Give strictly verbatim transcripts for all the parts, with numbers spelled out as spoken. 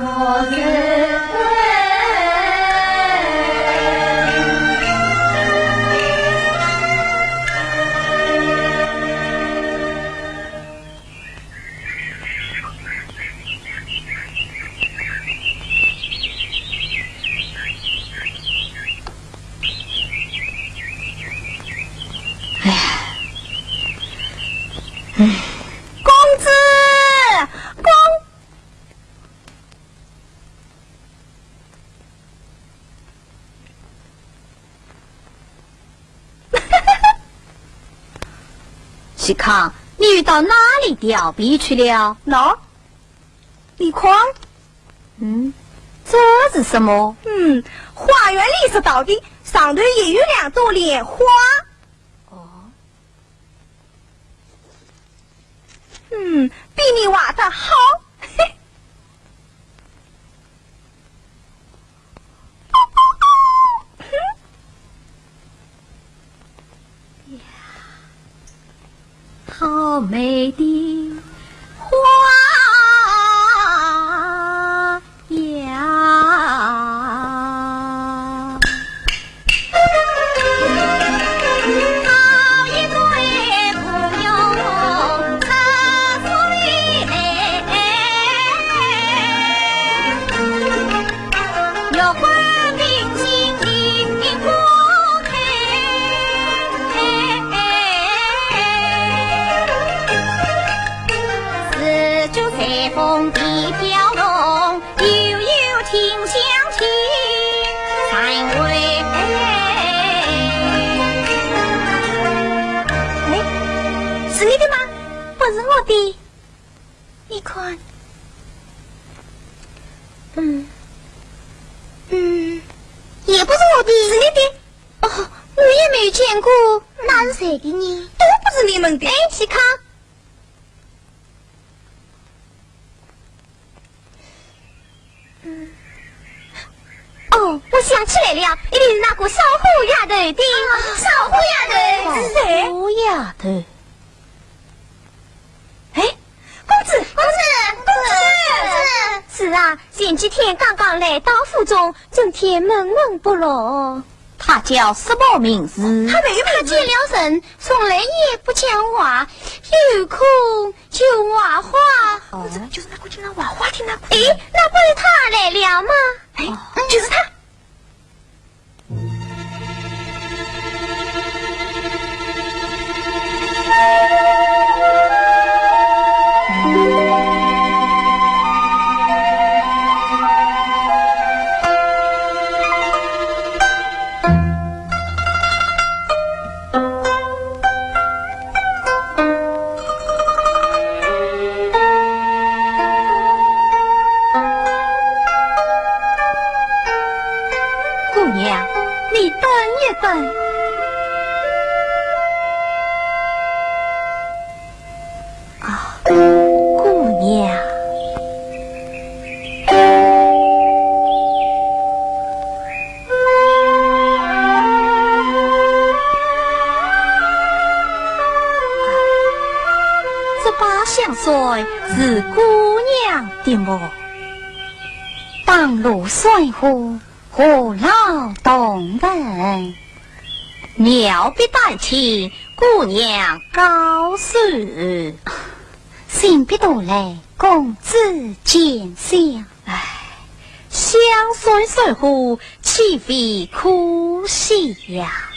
哎呀，哎。公子，公喜康，你又到哪里调皮去了？喏，你看。嗯，这是什么？嗯，花园里说道的，上头也有两朵莲花。哦。嗯，比你画的好。嘿。 好美的花呀。哎，是你的吗？不是我的。 你看。嗯，嗯，也不是我的。是你的。哦，我也没见过。那是谁的呢？都不是你们的。哎，喜康。 嗯。哦，我想起来了，一定是那个烧火丫头的。啊，烧火丫头是谁？烧火丫头。哎，公子，公子，公子！是啊，前几天刚刚来到府中，整天闷闷不乐。她叫什么名字？她没有名字。她见了人，从来也不讲话，有空 就画画。哦。就是那个经常画画的那个。诶，那不是他来了吗？诶，哦。就是他。姑娘，你等一等。 啊，姑娘。这把香水是姑娘的么？当路算火， 何劳动人？料必丹青，姑娘告辞。请别多来，公子见笑。唉，香水水火，岂非可惜呀？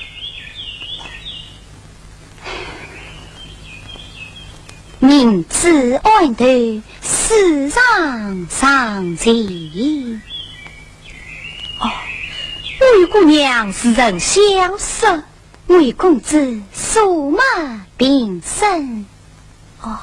明知暗投，死生常情。哦，我与姑娘是曾相识，我与公子素昧平生。哦。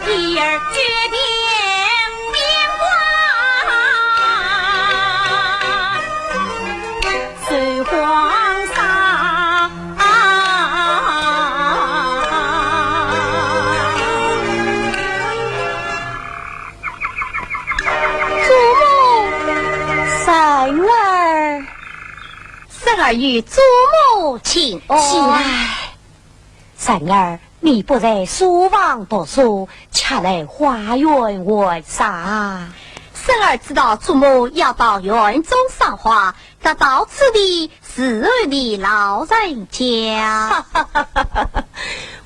一儿决定边关守皇上。祖母，孙儿。孙儿与祖母请安。起来。 孙儿，你不在书房读书，却来花园玩耍？孙儿知道祖母要到园中赏花，特到此地侍候你老人家。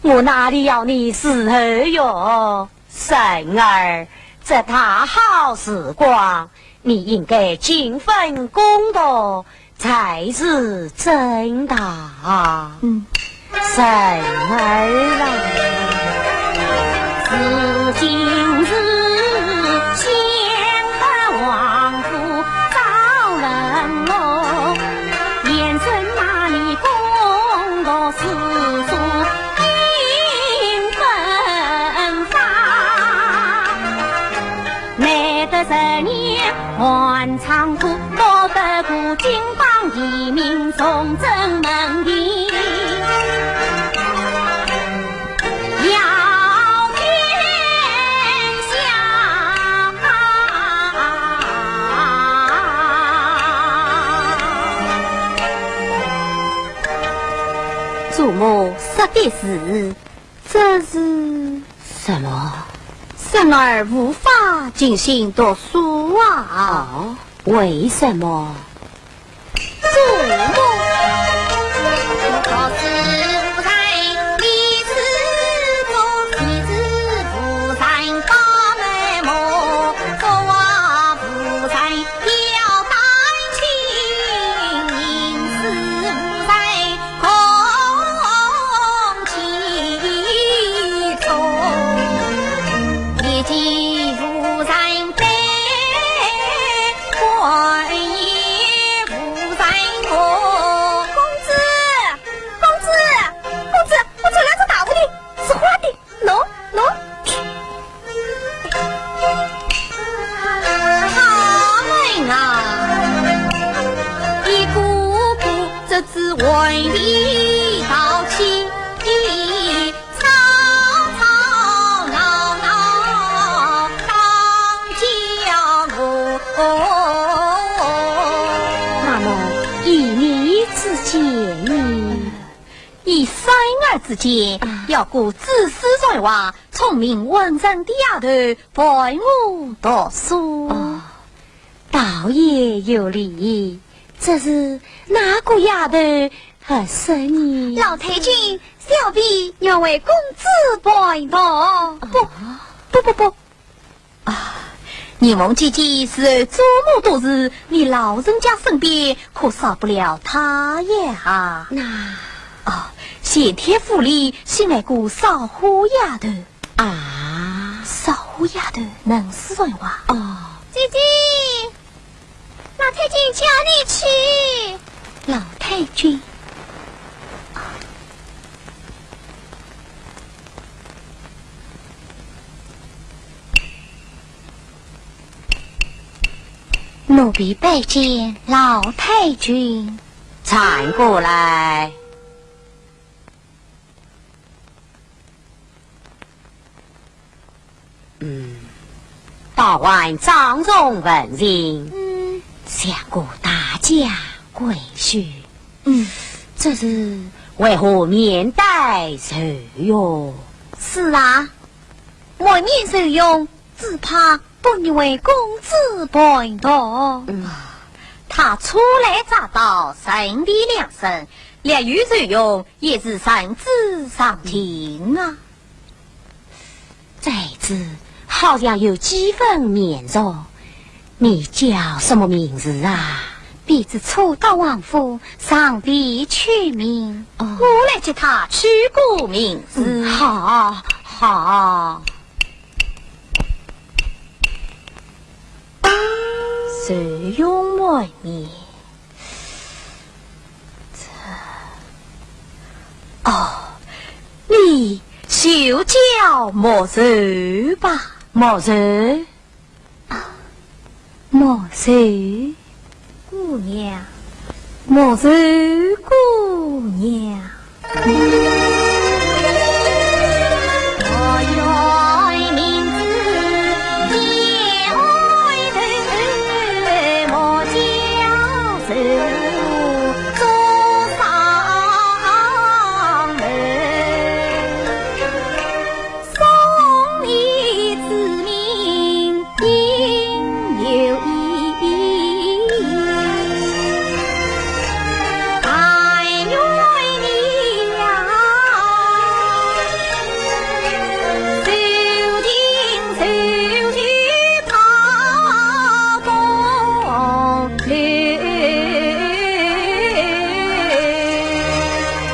我哪里要你侍候哟？孙儿，这大好时光，你应该尽分公道， 才是正道。嗯。孙儿啊，如今是先得王府招人咯，贤孙哪里公道，世事应分法。 难得十年寒窗苦，躲得过金榜题名，重振门第耀天下。祖母说的是， 这是什么？孙儿无法静心读书啊。哦，为什么？祖母。公子，公子，公子，我做了只大蝴蝶，是花的。 喏，喏。他们啊，一个个只知玩里淘气，吵吵闹闹当家务。那么，依你之见呢？ 依孙儿之见，啊。要雇知书才华、聪明文人的丫头陪我读书。哦，倒也有理。只是哪个丫头合适呢？老太君，小婢愿为公子陪读。不，啊。不，不，不， 啊，你们姐姐侍候祖母多时，你老人家身边可少不了她呀。那，哦，咸天府里新来个扫花丫头。啊？扫花丫头能说人话。哦。姐姐， 老太君叫你去。老太君。奴婢拜见老太君。站过来。 嗯，倒还掌中文情，嗯。像个大家闺秀。嗯。只是为何面带愁容？是啊，满面愁容，只怕不愿为公子陪读。嗯。她初来乍到，人地陌生，略有愁容，也是人之常情啊。 在此好像有几分面熟，你叫什么名字啊？婢自初到王府，常被取名。哦。我来给她取个名字。嗯，好，好。愁容满面。 这，哦，你就叫莫愁吧。莫愁？啊，莫愁。姑娘。莫愁姑娘。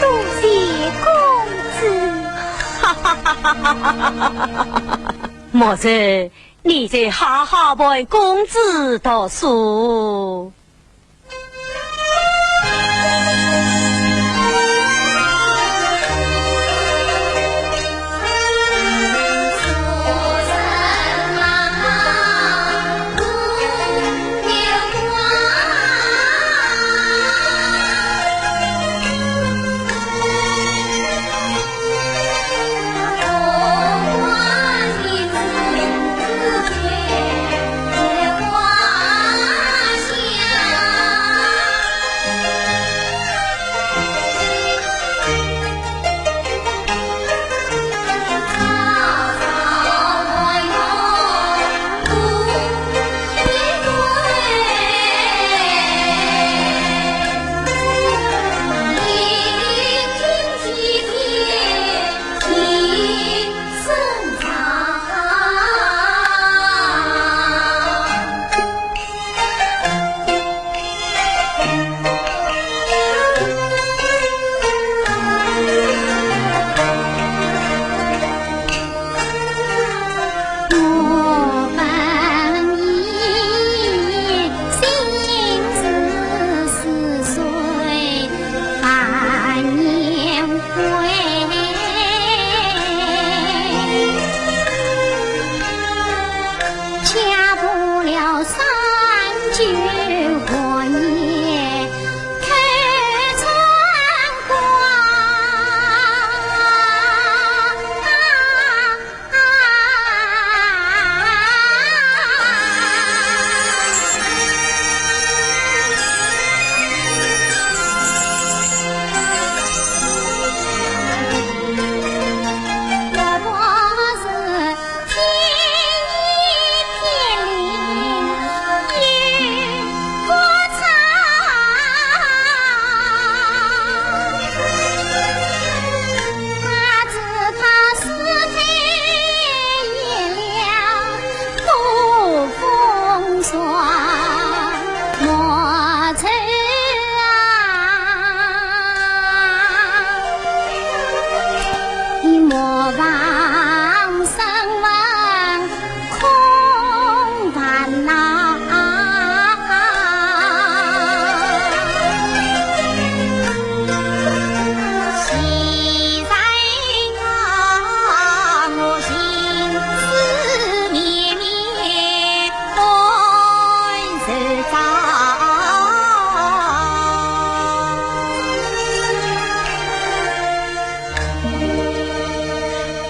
多谢公子。哈哈哈哈哈哈！莫愁，你就好好陪公子读书。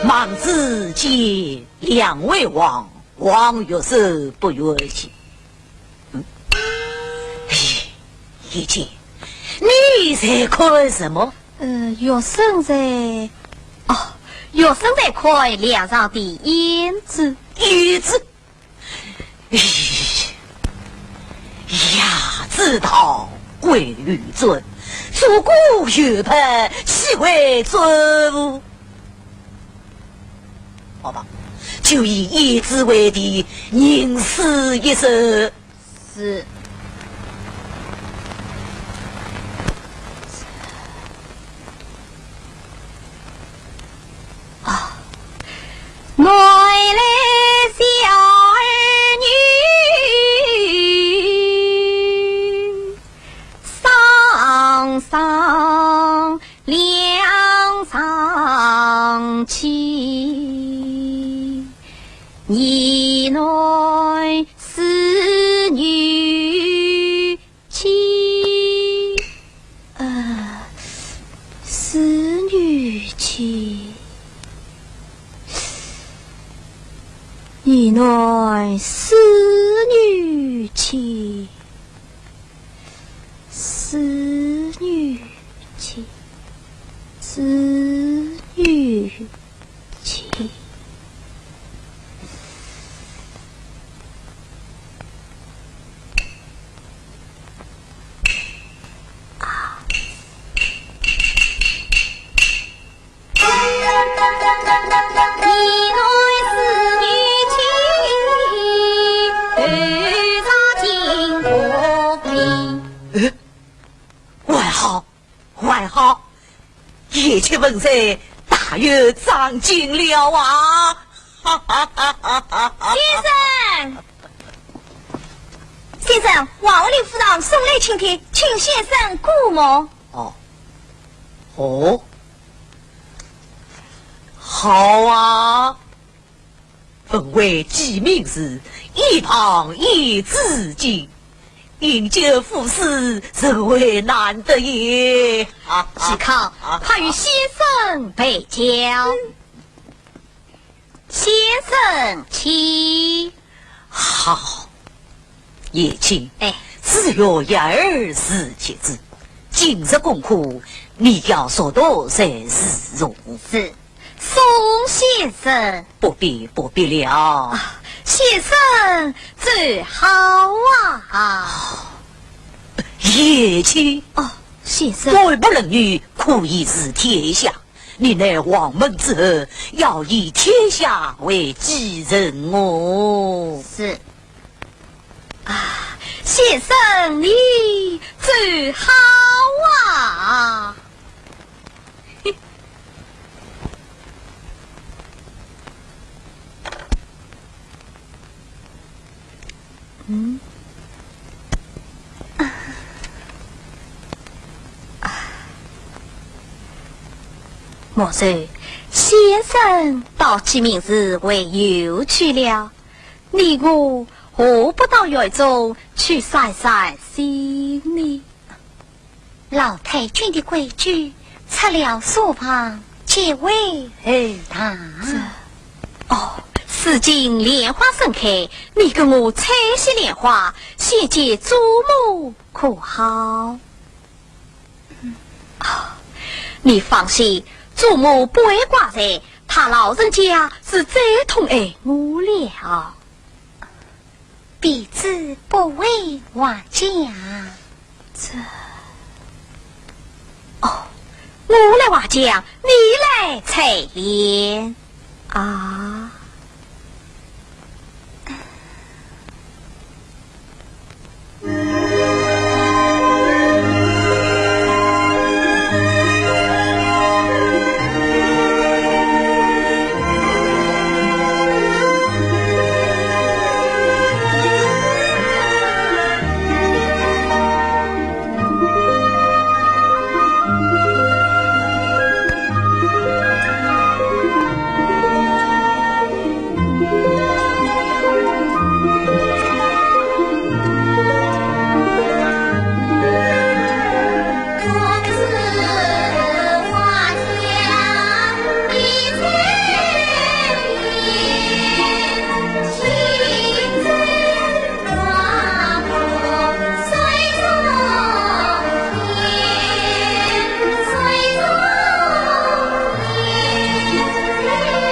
孟子见两位王，王欲说不愿意。嗯。咦，贤姐，你在看什么？呃，学生在，哦，学生在看梁上的胭脂。胭脂？ 咦，雅之道贵于尊，做古学派岂为尊乎？好吧，就以胭脂为题，吟诗一首。是。 啊，南来小儿女，上上梁上去。儿男思女 妻，呃，思女妻，儿男思女妻，思女妻，思女 妻。哎，还好， 还好，贤妻文才大有长进了啊！哈哈哈哈哈哈！先生，先生，王文林府上送来请帖，请先生过目。哦，哦，好啊。 文为既名士，一旁一子敬，饮酒赋诗，实为难得也。啊，喜康，啊，快与先生陪酒。先生请。好，贤妻，哎。子曰：“学而时习之。”今日功课，你要熟读才是如。是。 送先生。不必，不必了。啊，先生走好啊。贤妻。哦，先生。论男论女可以治天下，你乃王门之后，要以天下为己任哦。是。 啊，先生你走好啊。嗯。啊。啊。莫愁，先生到鸡鸣寺会游去了， 你我何不到园中去散散心呢？老太君的规矩，出了书房，即为后堂。这，哦，如今莲花盛开，你跟我采些莲花，献给祖母可好？ 啊，你放心，祖母不会怪罪，她老人家是最疼爱我了。婢子不会画画。这，哦，我来画画，你来采莲。 啊。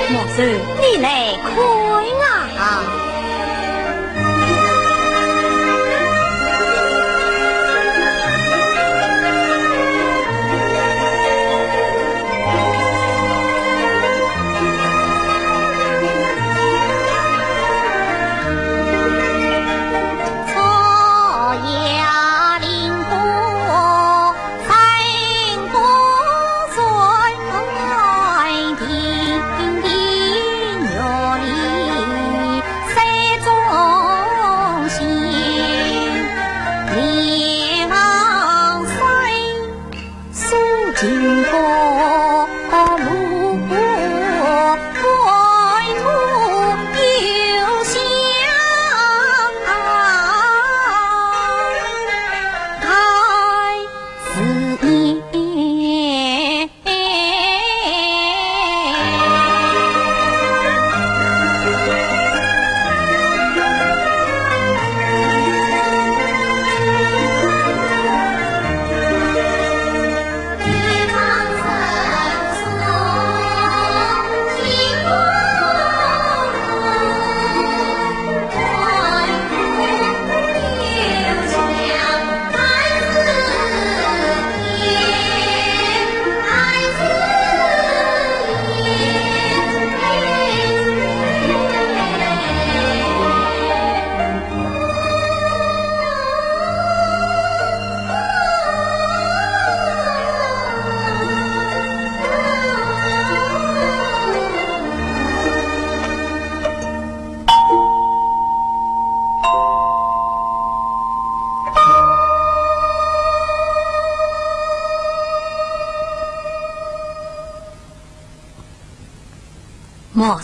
莫愁，你来看啊。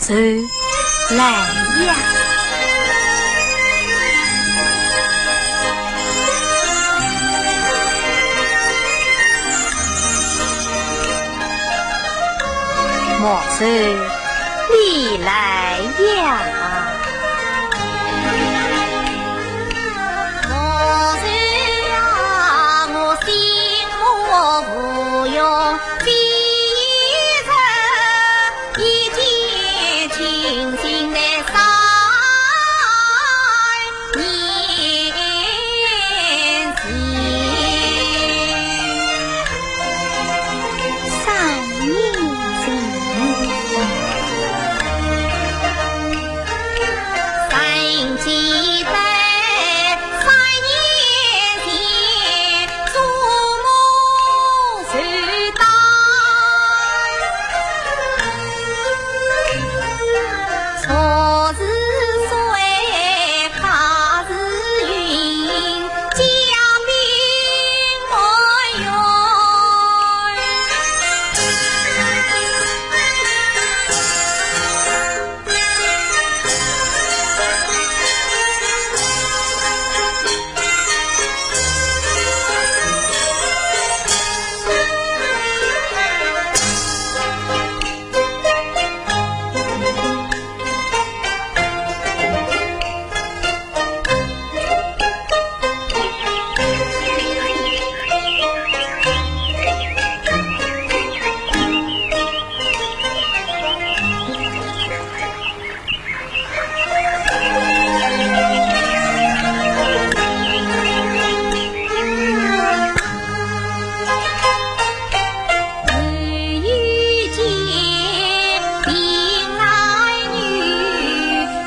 走来呀。莫愁，你来呀。莫愁呀，我心无用。 今日已经清醒得三年前。三年前。 曾记得三年前，祖母寿诞，错是谁，假是云，家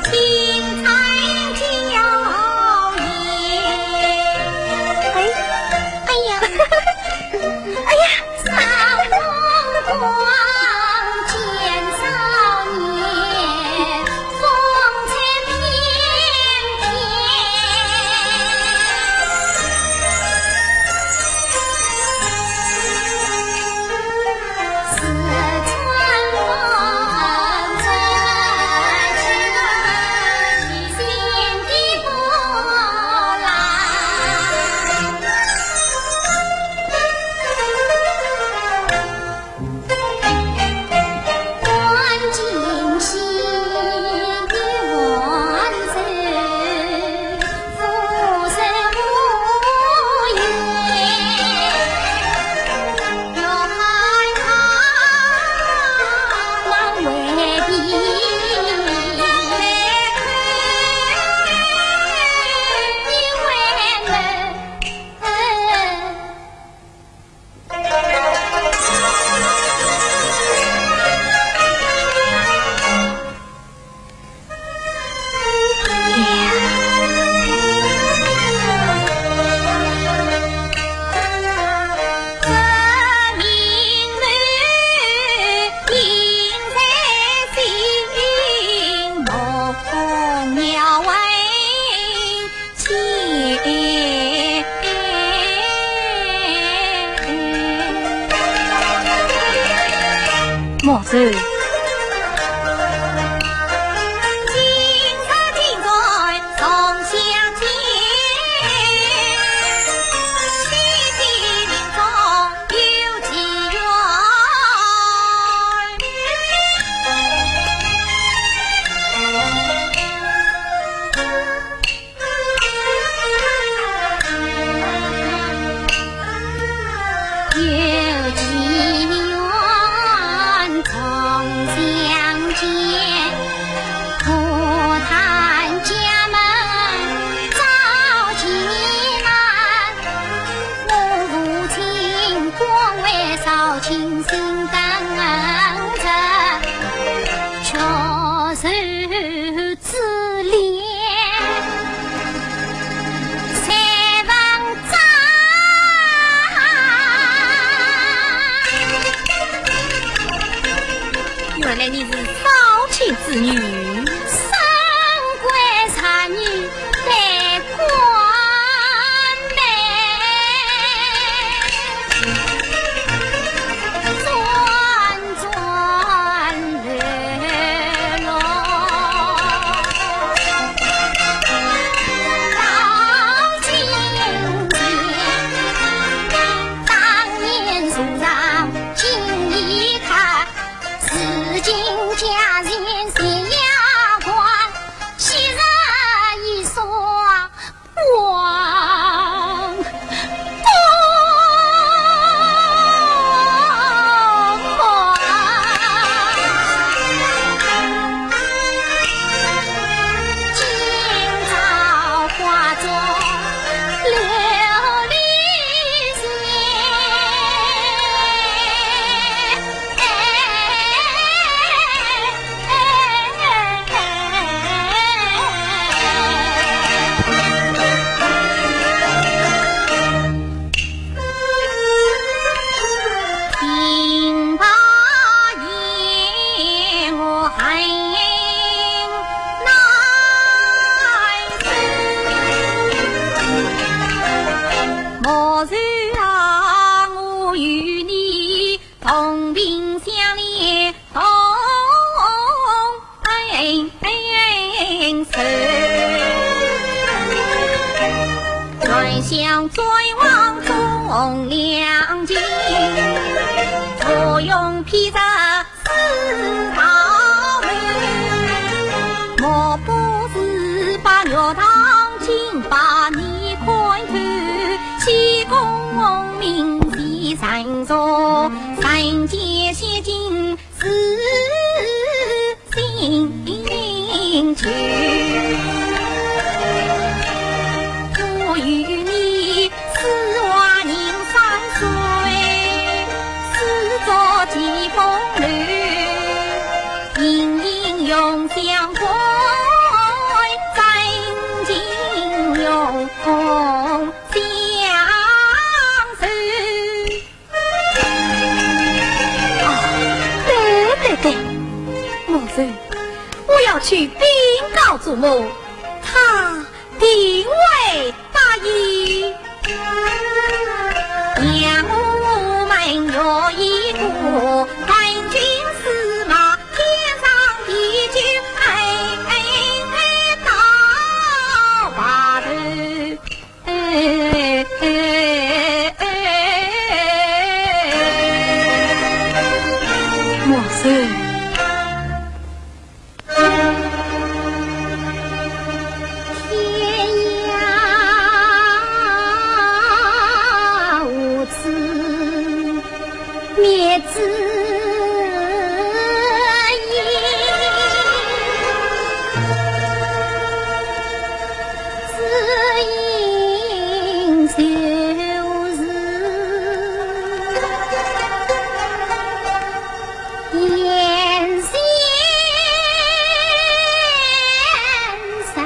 贫寒穷。 哎，哎呀，哎呀！ 莫愁。转向转望忠良进，坐拥披着四道门。莫不是把玉堂金把你看透，其功名是三座，三界仙境 是心情。我与你似花人相随，似作寄风流，隐隐永相归，真情永相随。 啊，对对对，我说，我要去禀告祖母，她定会答应。让我们约一个赶紧司马，天上地就哎哎哎到白头。 莫愁。天涯何处 灭子音，子音就是言先生。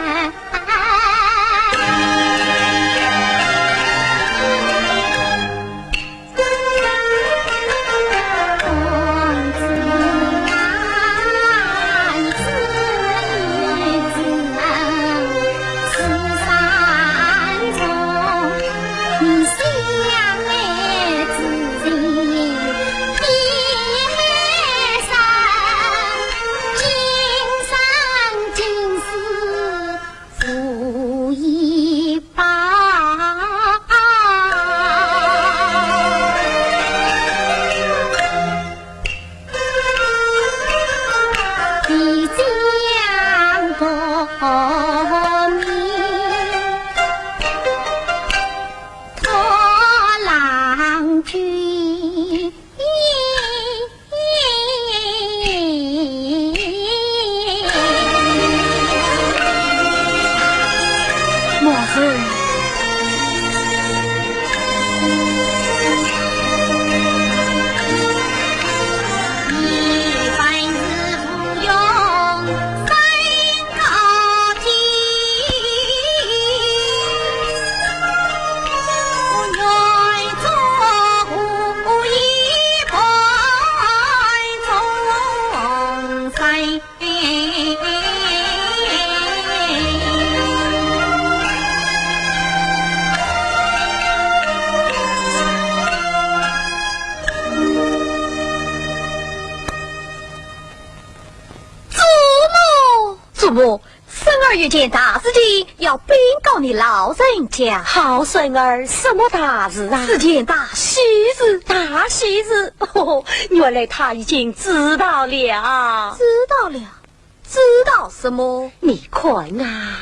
祖母，祖母， 孙儿有件大事情要禀告你老人家。好孙儿，什么大事啊？是件大喜事。大喜事？哦，原来他已经知道了。知道了？知道什么？你看啊。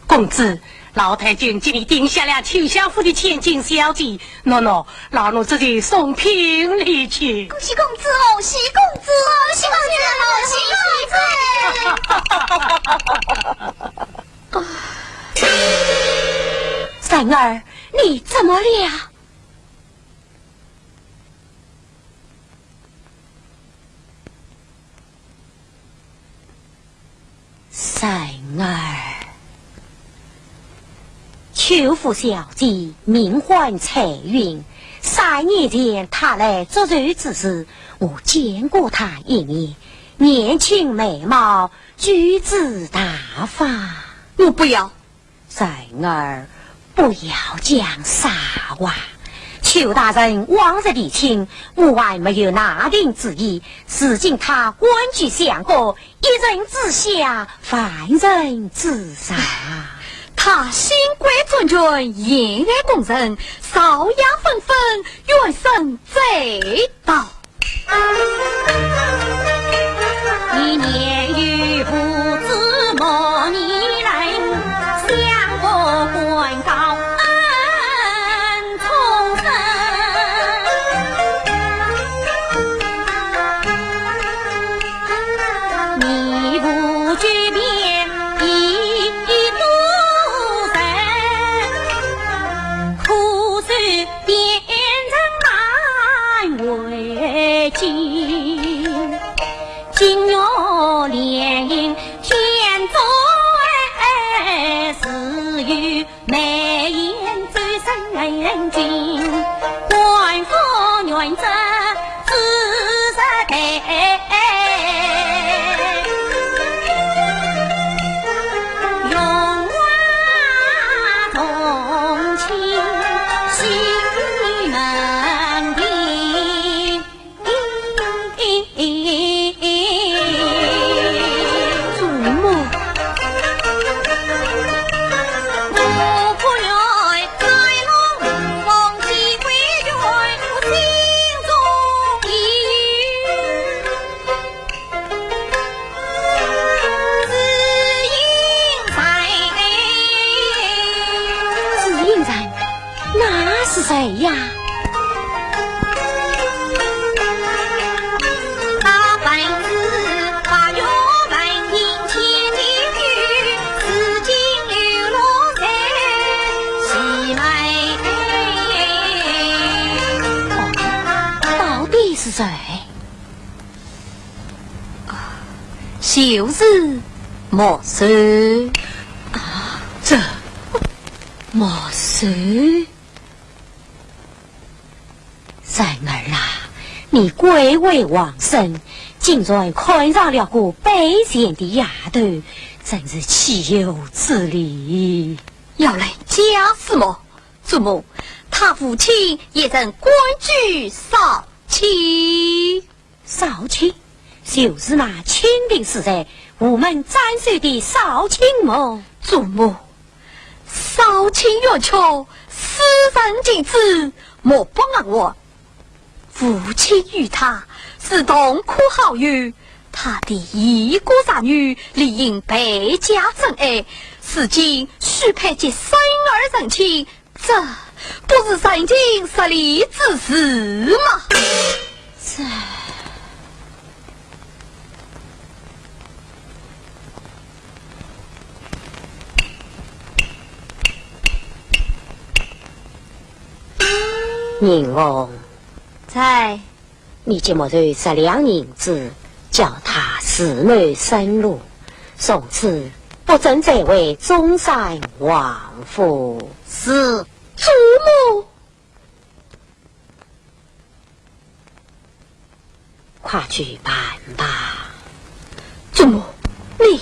公子，老太君给你定下了秋香府的千金小姐，喏喏，老奴这就送聘礼去。恭喜公子，恭喜公子，恭喜公子，恭喜公子！三儿，你怎么了？ 三儿，秋府小姐名唤彩云，三年前她来祝寿之时，我见过她一面，年轻美貌，举止大方。我不要。 然而，不要讲傻话。邱大人往日提亲，我还没有拿定主意，如今他官居相国，一人之下，万人之上。他新贵状元，县县功臣，朝野纷纷，远生追悼。 一年有无子莫逆来，相国官高恩终身。你无举便一度人，可是 边城难为继。金玉联姻天作爱，自有美言周成君，官复原则 子时代，荣华重庆西门庭。祖母。 祝英台，那是谁呀？ 到底是谁？啊，就是莫愁。啊，这莫愁。 然儿啊，你贵为皇孙，竟然看上了个卑贱的丫头，真是岂有此理！要来家事么？祖母，他父亲也曾官居少卿。少卿？就是那清廷时代，午门斩首的少卿么？祖母， 少卿冤屈，世人尽知，莫不耳闻。父亲与他是同科好友，他的一个侄女理应倍加珍爱，如今许配给孙儿成亲，这不是人情失礼之事吗？这 宁红。在。你给莫愁十两银子，叫他自谋生路，从此不准再回中山王府。是。祖母。 快去办吧。祖母，你，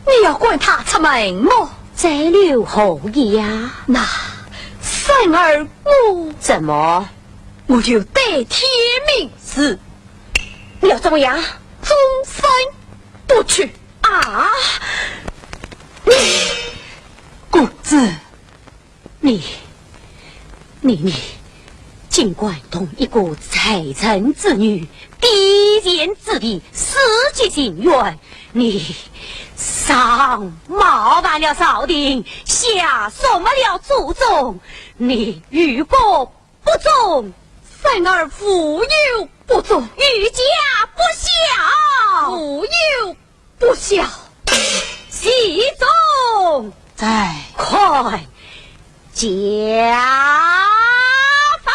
你要赶他出门么？再留何意呀？那，然而我，怎么？我有对天盟誓。你要怎么样？终身不娶。啊！你，公子， 你，你，你，竟敢同一个罪人之女，低贱之地，私结情缘，你上冒犯了朝廷，下辱没了祖宗，你于国不忠。然儿无有不忠。于家不孝。无有 不孝。喜宗。在。看家法。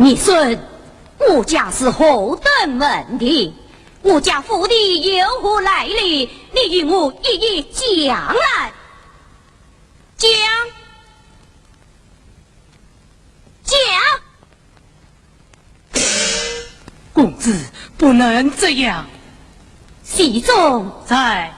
你说，我家是何等门第？我家府邸有何来历？你与我一一讲来。讲，讲。公子，不能这样。喜宗。在。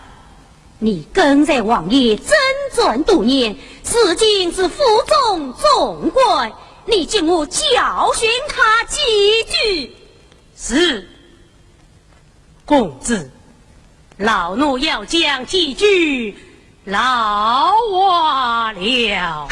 你跟随王爷征战多年，如今是府中总管，你替我教训他几句。是，公子，老奴要讲几句老话了。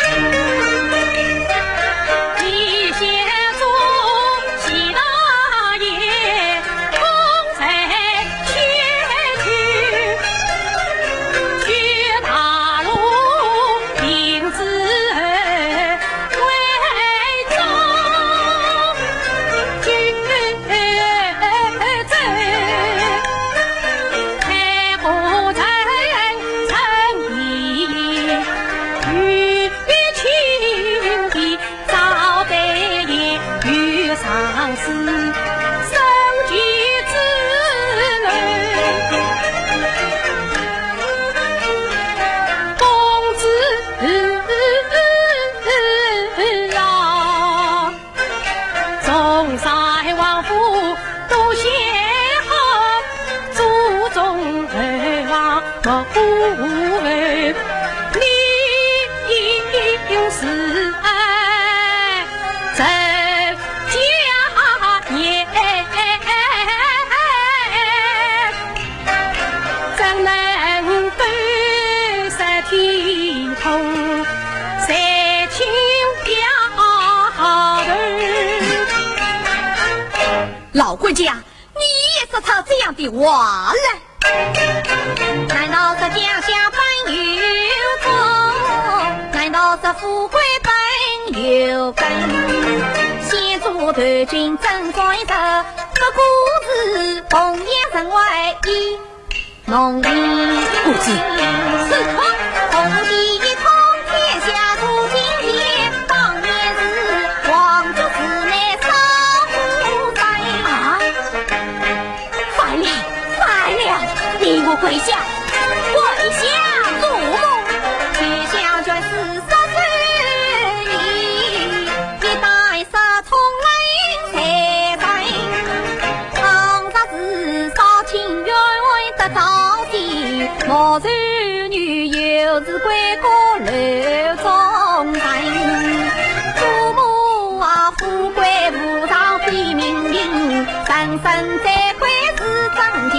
老管家，你也说出这样的话来。难道是家乡本有种？难道是富贵本有根？先祖断根正宗的，不过是弘扬神威一 农民。公子。此刻，红旗一统天下，如今天，当年是皇族之内少无人。啊！反了，反了！你我跪下，跪下！做梦！天下全是杀手，一代杀从来谁在？ 唐朝是少卿冤得朝廷，莫愁女又是归个楼中人。祖母啊，富贵无常非命定，人生最贵是真情。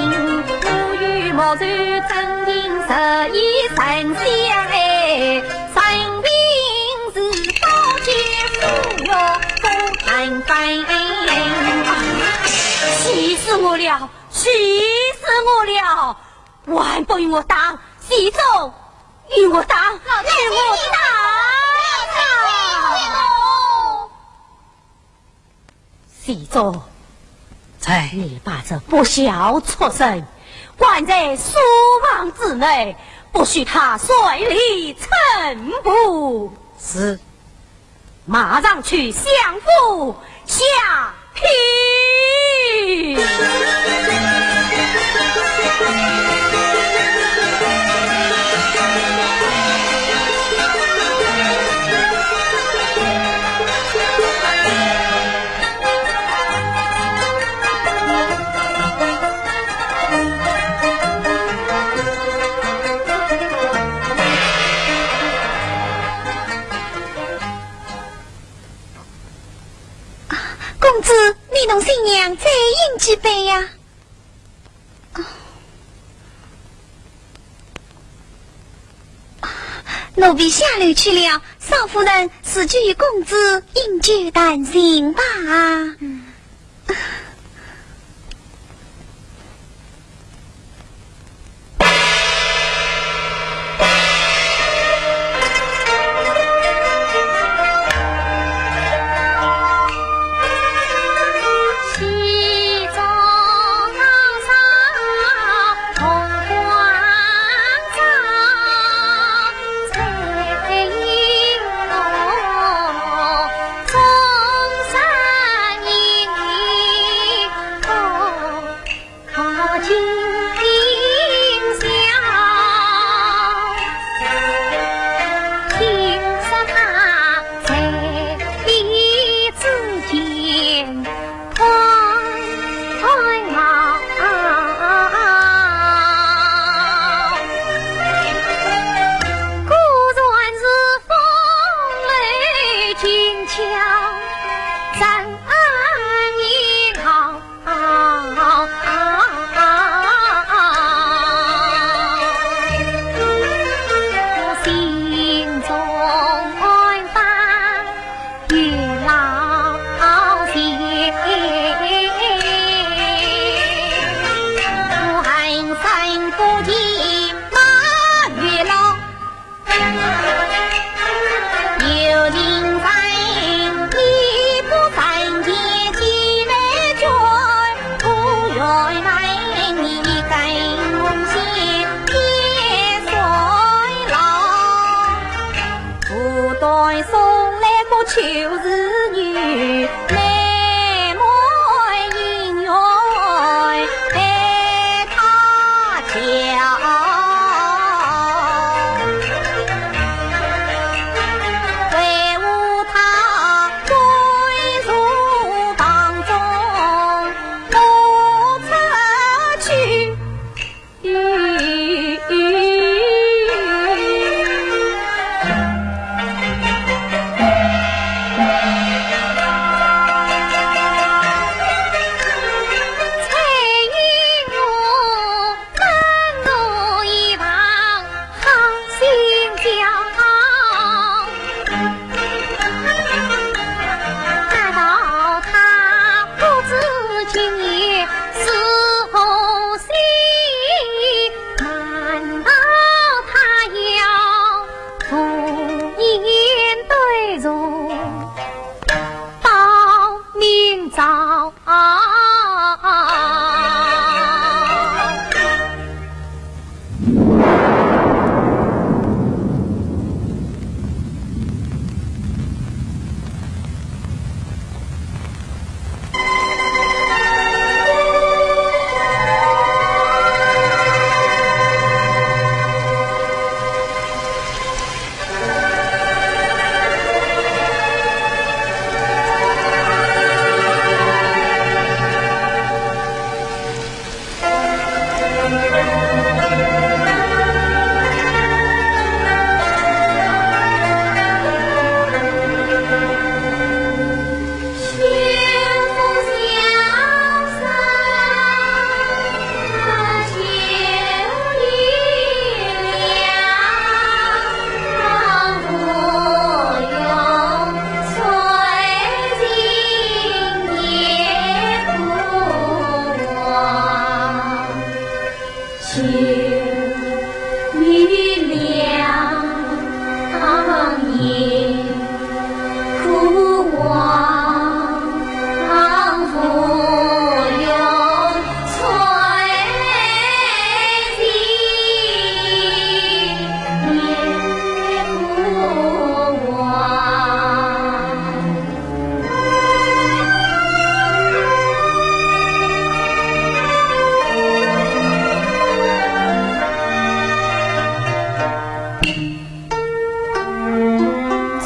我与莫愁真情，十一生相爱，生平 是刀剑如玉不能分。气死我了！气死我了！还不与我打！喜宗，与我打！与我打！ 喜宗，在。你把这不孝畜生关在书房之内，不许他随礼称步。是。马上去相府下聘。公子，你同新娘再饮几杯呀。 奴婢下楼去了，少夫人自己与公子饮酒谈心吧。嗯。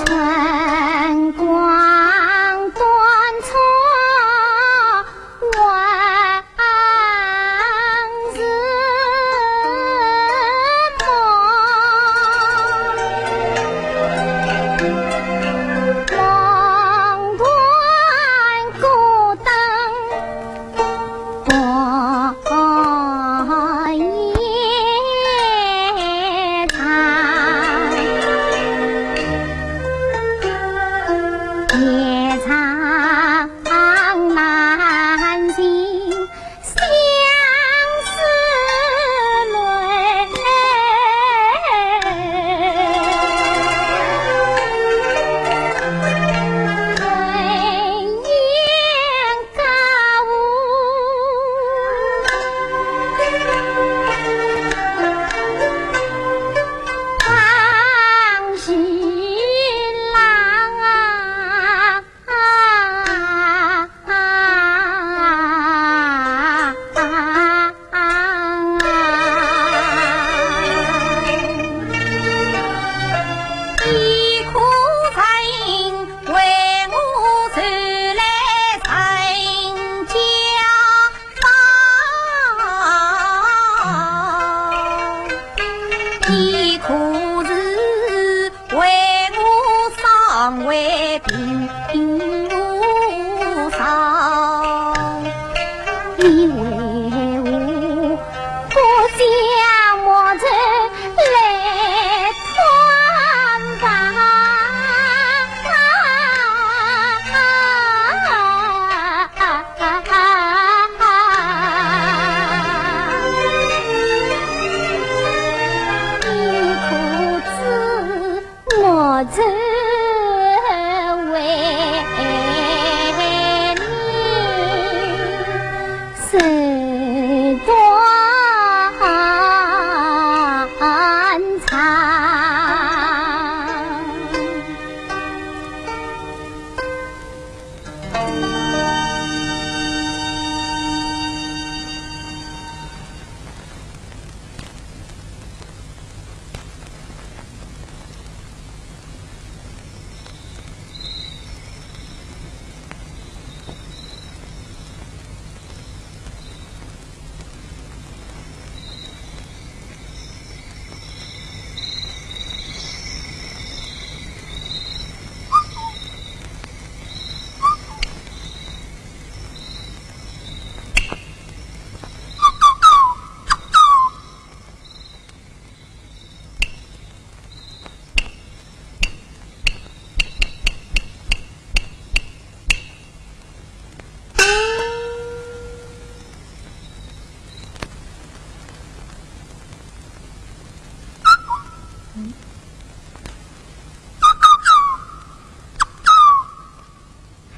春光短促往事梦，梦断孤灯 半夜长，夜长难尽相思泪。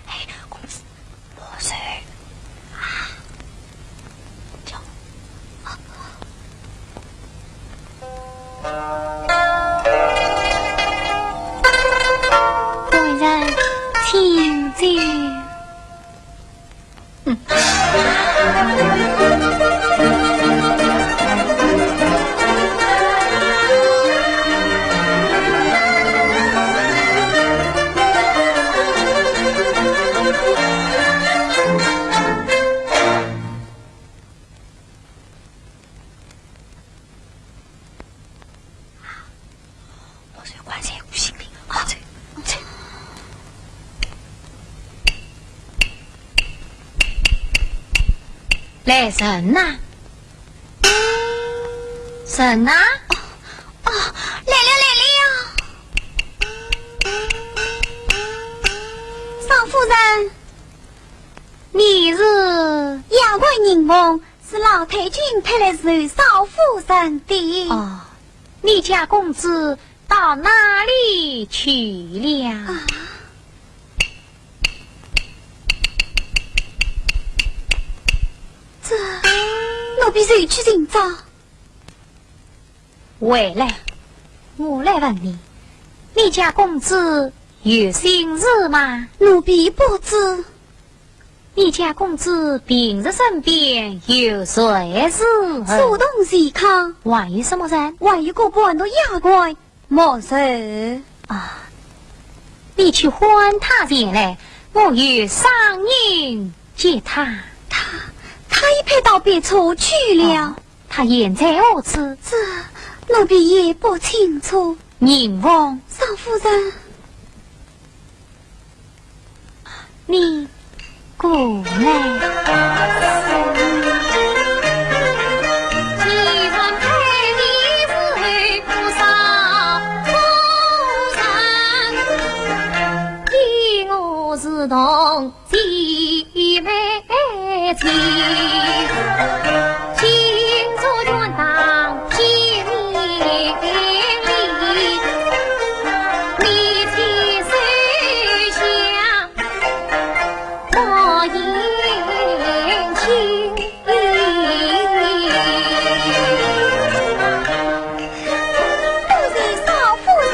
哎，公子，莫睡啊！叫，啊，官人，请进。嗯。我是官人，有性命啊！这，这。来人呐！人呐！哦，哦，来了，来了呀！少夫人，你是？夜观人凤，是老太君派来求少夫人的。哦，你家公子到哪里去了？啊，这，奴婢随去寻找。回来，我来问你，你家公子有心事吗？奴婢不知。 你家公子平日身边有谁是？书童钱康。还有什么人？还有个伴读丫鬟莫愁。啊，你去唤他前来，我有赏银给他。他，他已派到别处去了。哦，他现在何处？这，奴婢也不清楚。宁凤。少夫人。 你过来。多谢少夫人。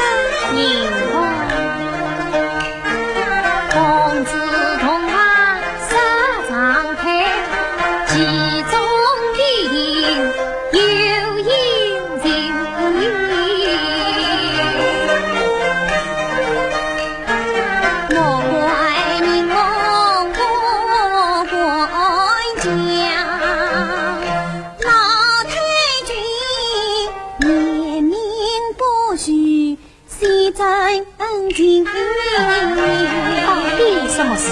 到底什么事？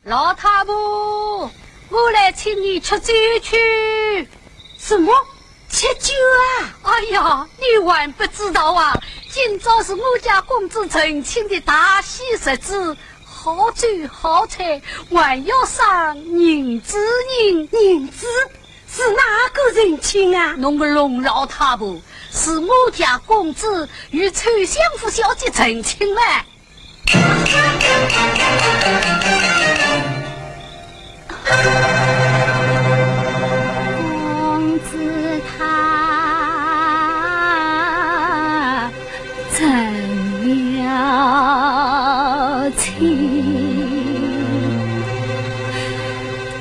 老太婆，我来请你吃酒去。什么？吃酒啊？哎呀，你还不知道啊，今朝是我家公子成亲的大喜日子，好酒好菜，还要赏银子呢。银子？是哪个成亲啊？侬个龙老太婆，是我家公子与秋香福小姐成亲了。 公子他正要亲，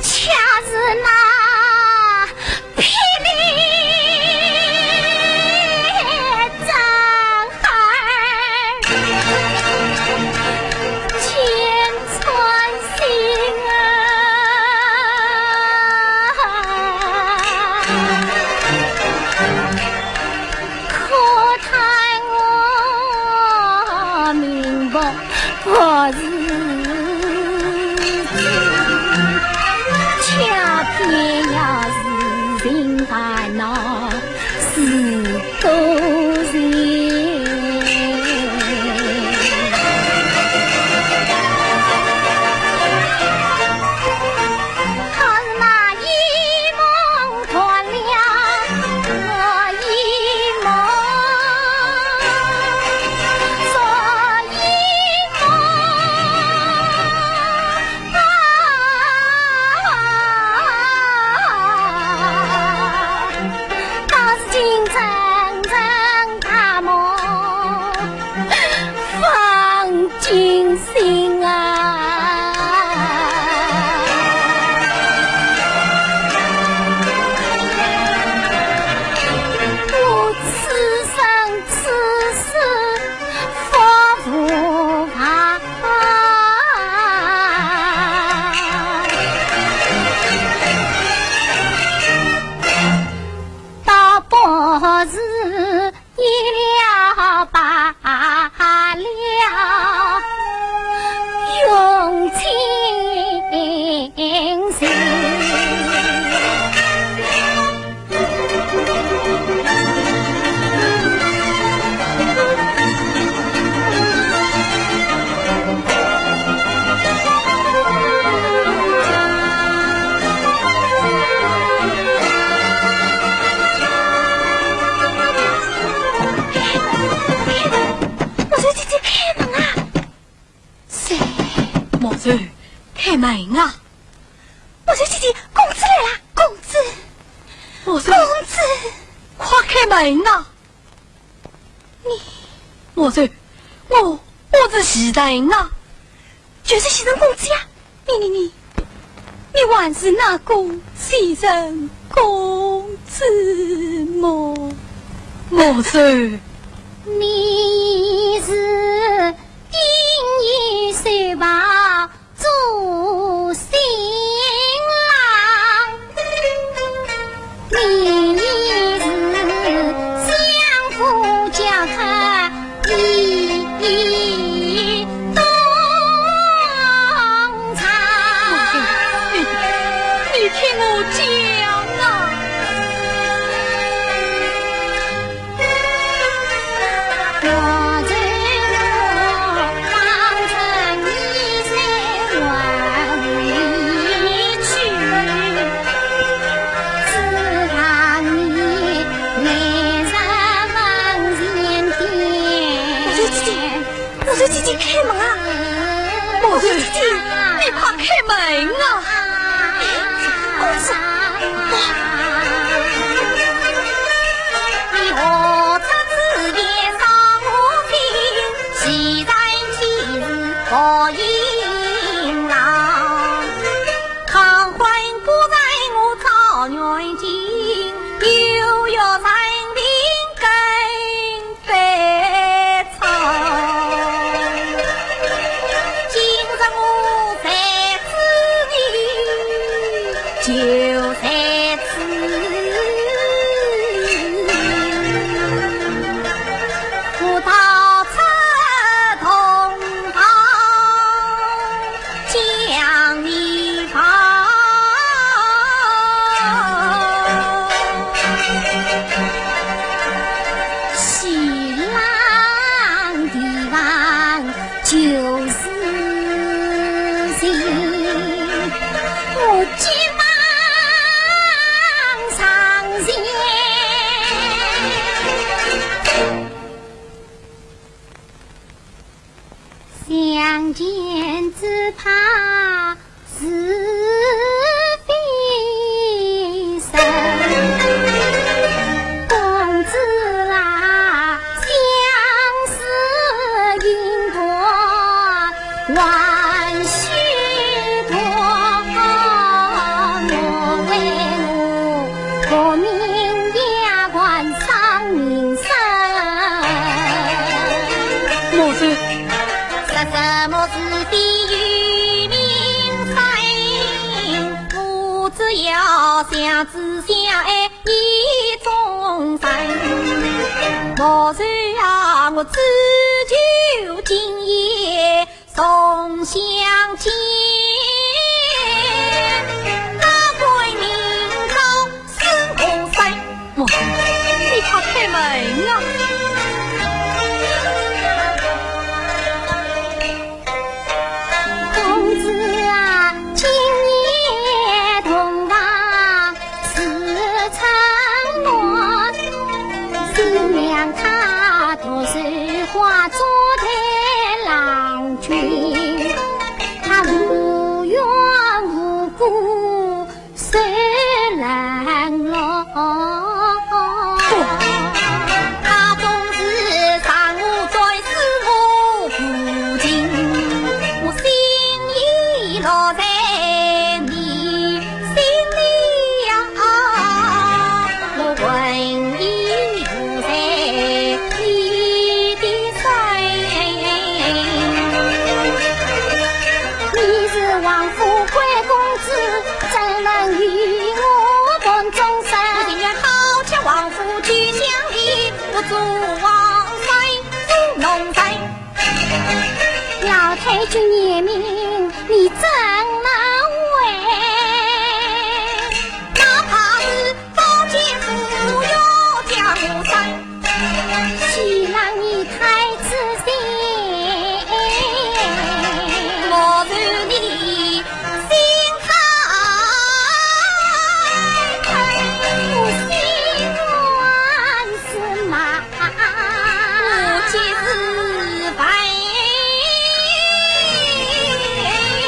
恰是那霹雳掌孩 千穿心啊，可叹我命薄何时止，恰偏要自寻烦恼。 是多情。开门啊！墨守姐姐，公子来啦！公子，墨守，公子，快开门啊！你，墨守，我，我是袭人啊！就是袭人公子呀！你，你，你，你还是那个袭人公子么？墨守，你是顶一世吧？ 做新郎，你是相府教客李东昌。你，你听我讲啊。 墨守姐姐，开门啊！墨守姐姐，你快开门啊！公子，墨守，你快开门啊！ 老太君严命，你怎么会？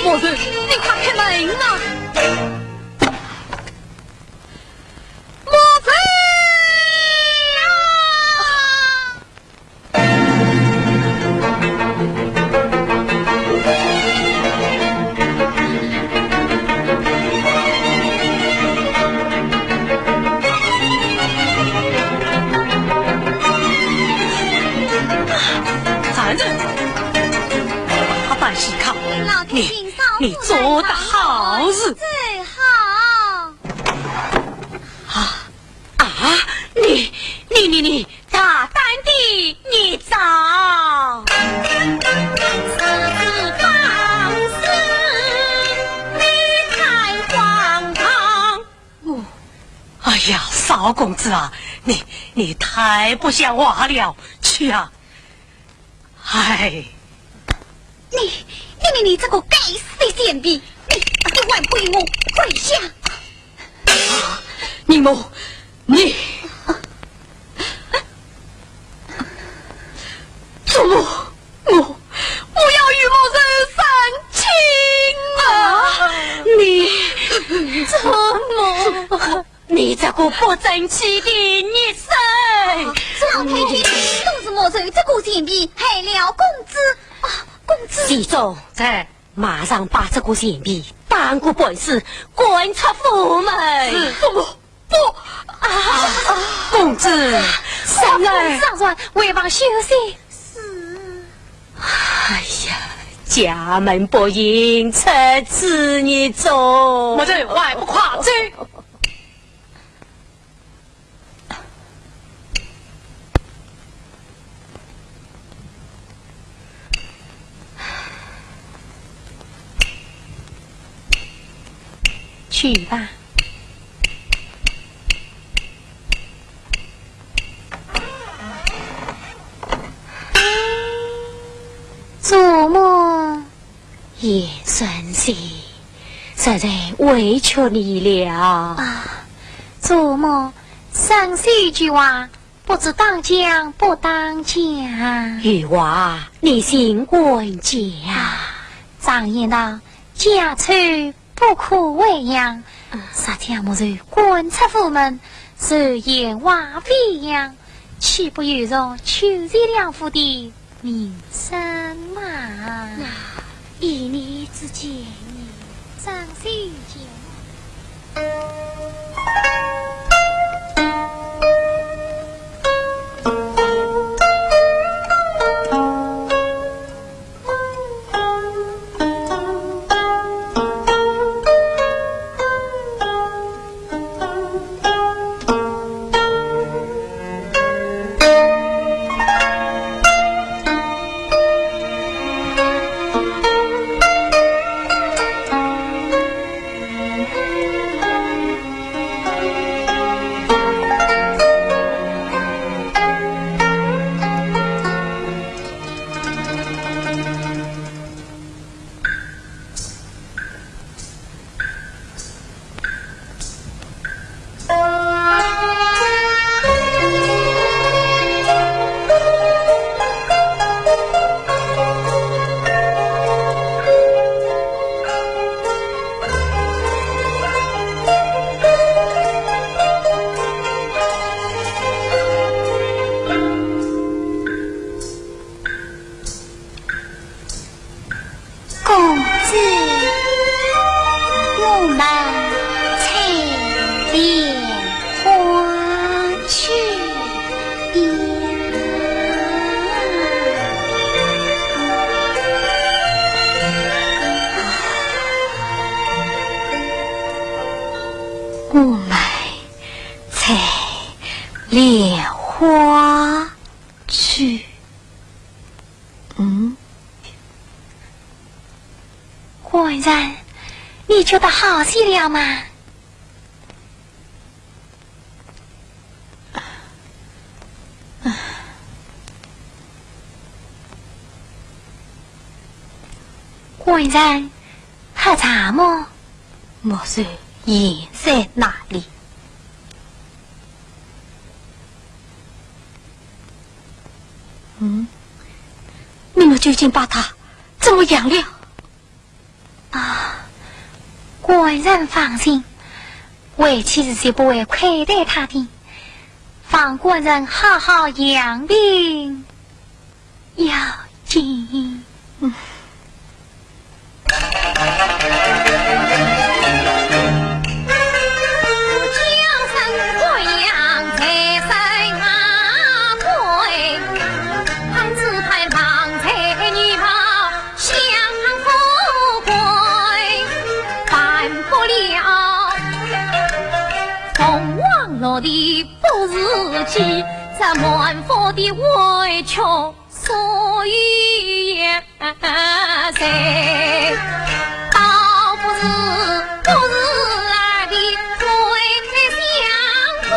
墨站住！大胆欺客！老天爷，你，你做得好事！最好。啊，啊，你，你，你，你，大胆地捏造！哦，哎呀，少公子啊，你，你太不像话了，去啊！哎。你，你，你，你这个该死的贱婢，你，你还不与我跪下！宁母，你，祖母，我，我要与母后成亲啊！你，祖母。 你这个不争气的孽畜！老太君，都是母后这个贱婢害了公子。啊，公子。喜宗。在。马上把这个贱婢打个半死，赶出府门。是。不，不，不。啊，公子，上来。上船，回房休息。是。哎呀，家门不幸，出此孽种。母后，还不快走！ 去吧。祖母。 贤孙媳，实在委屈你了。啊，祖母，孙媳一句话，不知当讲不当讲。有话你尽管讲。啊，常言道，家丑不可外扬。嗯。若将母后赶出府门， 是言话飞扬，岂不有辱邱氏两府的名声嘛？那依你之见呢？张小姐。 公子，我们采莲花去。 我们采莲花去。嗯？官人，你觉得好些了吗？ 官人，喝茶么？墨水印在哪里？嗯，你们究竟把他怎么样了？ 啊，官人放心，为妻是绝不会亏待他的，望官人好好养病要紧。嗯。己，这满腹的委屈，所以也谁，倒不如不是来的回相公。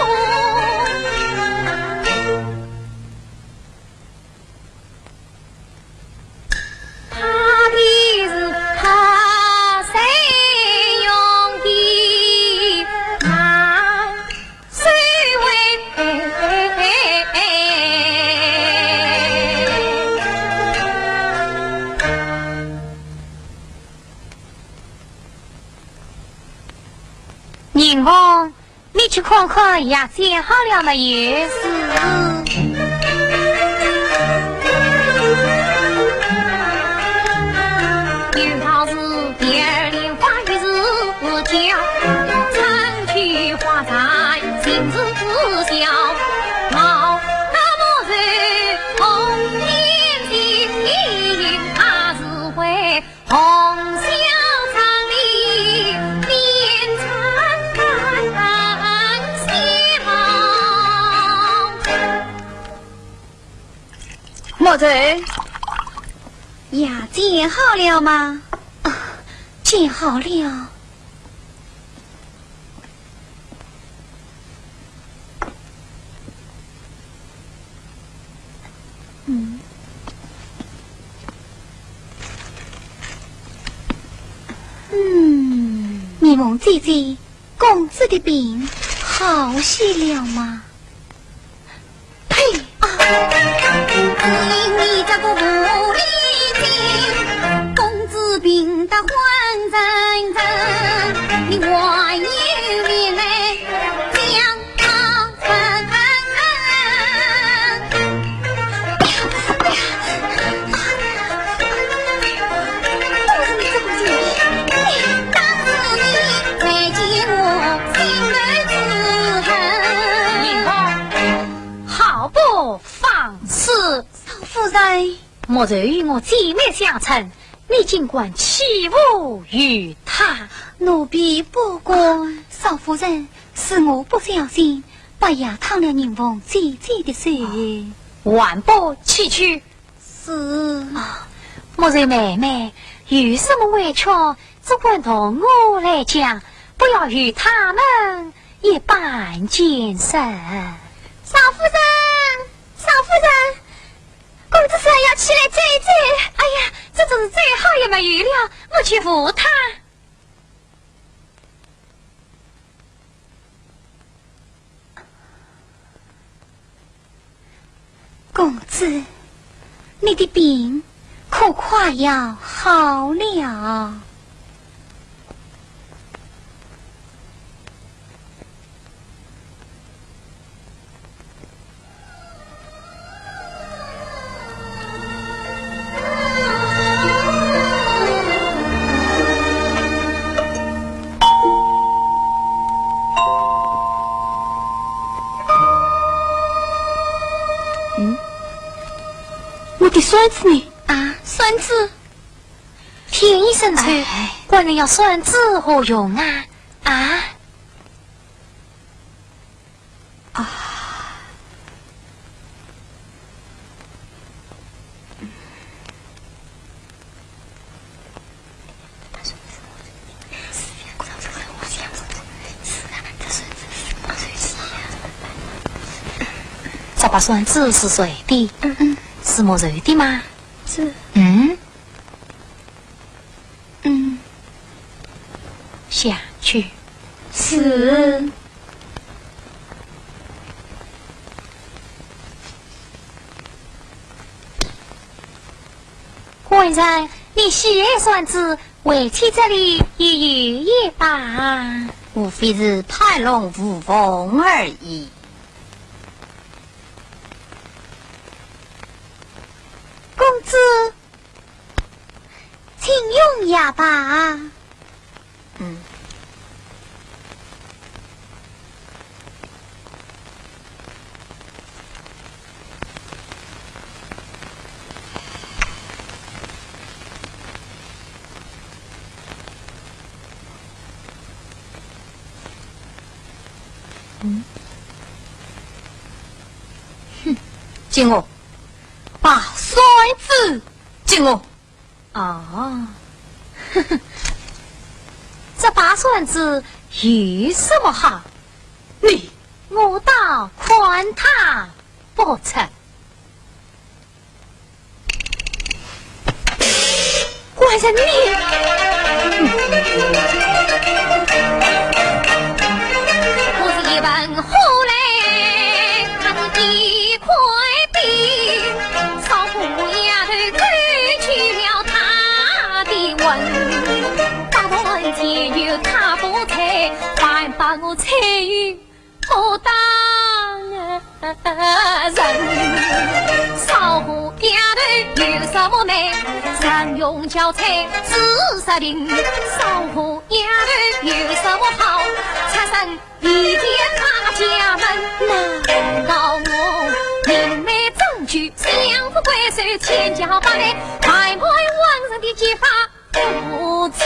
他的是他谁用的那谁为宁王， 你去看看药煎好了没有？是。莫愁，药煎好了吗？啊，煎好了。 嗯。嗯。你们姐姐，公子的病好些了吗？呸！啊！你这个无礼精，公子病得昏沉沉，你还有脸来讲 好不放肆！少夫人。 莫愁与我姐妹相称，你竟敢欺负于她。奴婢不敢。少夫人，是我不小心，把药烫了宁王姐姐的手。还拨起去。是。啊，莫愁妹妹，有什么委屈，只管同我来讲，不要与他们一般见识。少夫人，少夫人， 公子说要起来走一走，哎呀，这真是再好也没有了，我去扶他。公子，你的病可快要好了。 嗯？我的扇子呢？啊，扇子？天已生秋，哎。官人要扇子何用啊？啊？ 啊。这把扇子是谁的？嗯嗯。是莫愁的吗？是。嗯？ 嗯。下去。是。官人，你喜爱扇子，回去这里也有一把。无非是怕弄无缝而已。公子， 请用药吧。嗯。嗯。给我，把扇子给我。啊，这把扇子有什么好？你，我倒看它不成。 官人你，我是一盆火来，它是一块冰，烧火丫头勾去了他的魂，八段千秋他不睬，反把我踩入 武当人。烧火丫头有什么美？人用脚踩四十平。烧火丫头有什么好？出身一间大家门，难道我明媒正娶，相夫归首千家百代，白白王孙的结发夫妻？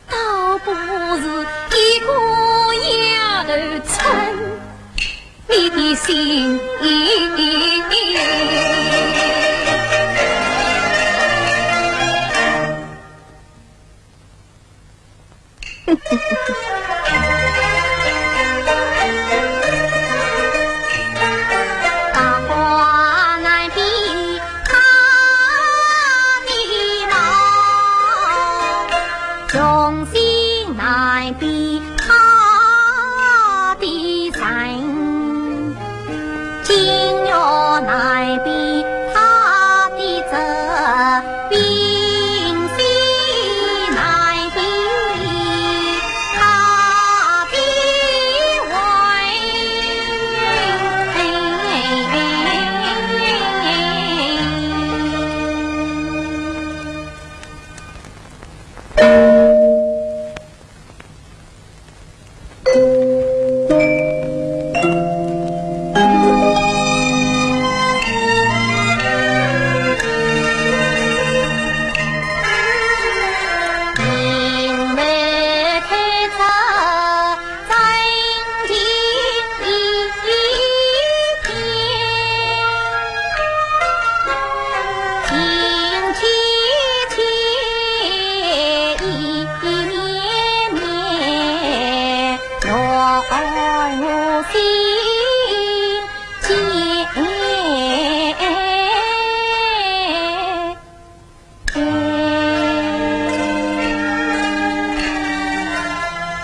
倒不如一个丫头称你的心。 大话难比他的貌，忠心难比他的人，金玉难比他的质，冰心难比 他的味。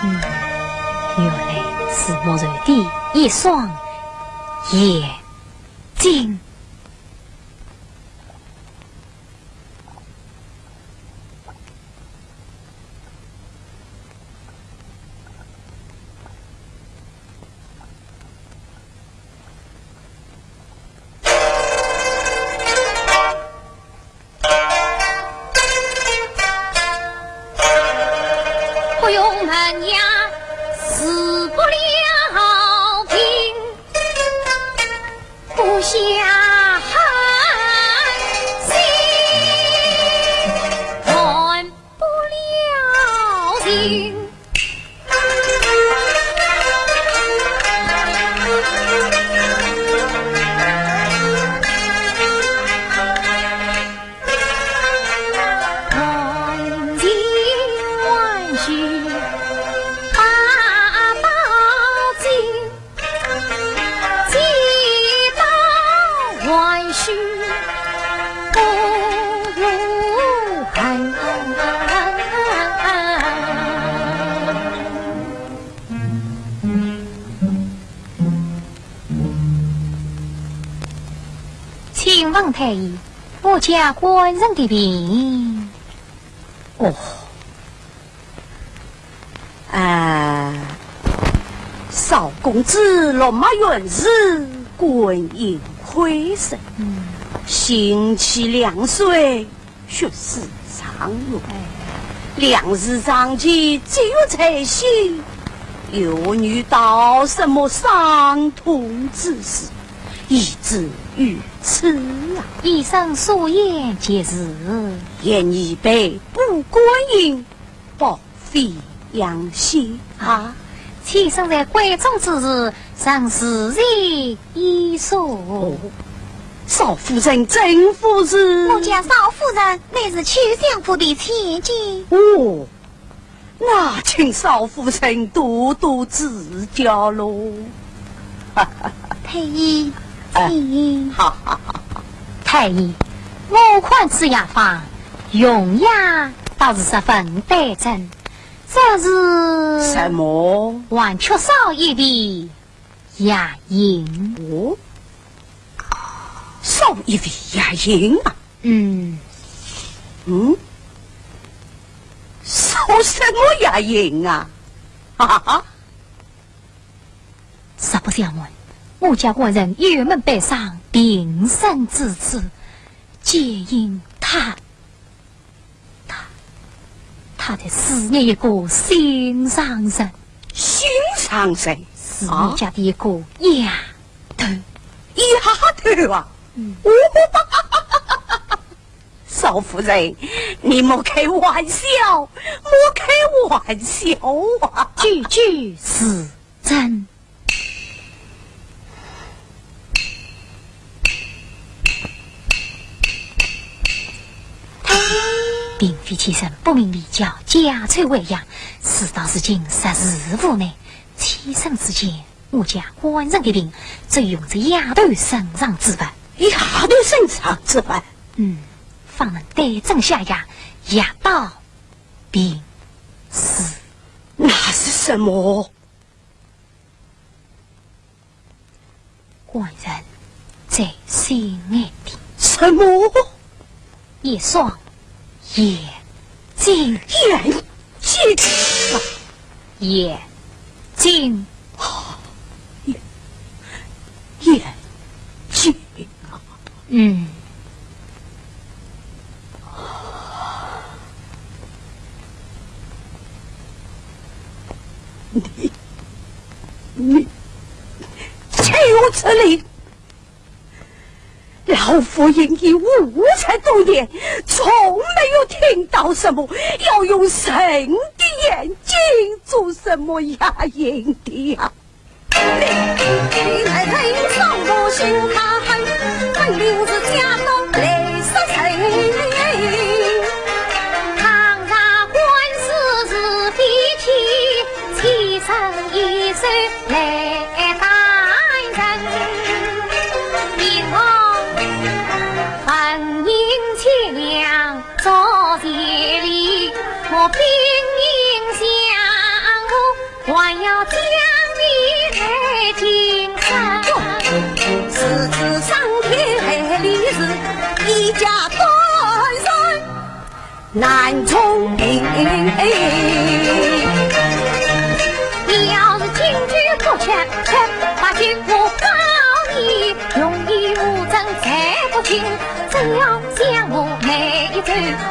嗯，原来是莫愁的一双眼睛。 不用问呀，是不了情，不下狠心，断不了情。 请问太医，我家官人的病……哦，啊，少公子龙马元帅，官应会审，嗯。刑期两岁， 血死状元。哎。两字上前，节约才心，又遇到什么伤痛之事，以至于此啊？医生所言极是。严以备不观音，保肺养心啊。啊，妾身在闺中之时，人是谁一说。哦，少夫人真不是？我家少夫人乃是秋相府的千金。哦，那请少夫人多多指教喽。太医，哎，请。好，好，好。太医，我看此药方用药倒是十分对症，只是什么？还缺少一味药引。哦，少一味药引啊？嗯。嗯？少什么药引啊？哈哈哈。实不相瞒，我家官人幽门悲伤，病身之处，皆因他，他，他在思念一个心上人。心上人？是你家的一个丫头。丫头啊？嗯。哦，少夫人，你莫开玩笑，莫开玩笑啊！句句是真。 并非妾身不明理，叫家丑外扬，事到如今，实是无奈。起身之前，我家官人的病，只用这丫头身上之物。丫头身上之物？嗯，方能对症下药，药到病除。那是什么？ 官人在心眼里。什么？一双眼睛。眼睛？眼睛。啊，眼，眼睛啊。嗯。 你，你，岂有此理！老夫行医五十多年，从没有听到什么要用人的眼睛做什么牙龈的呀。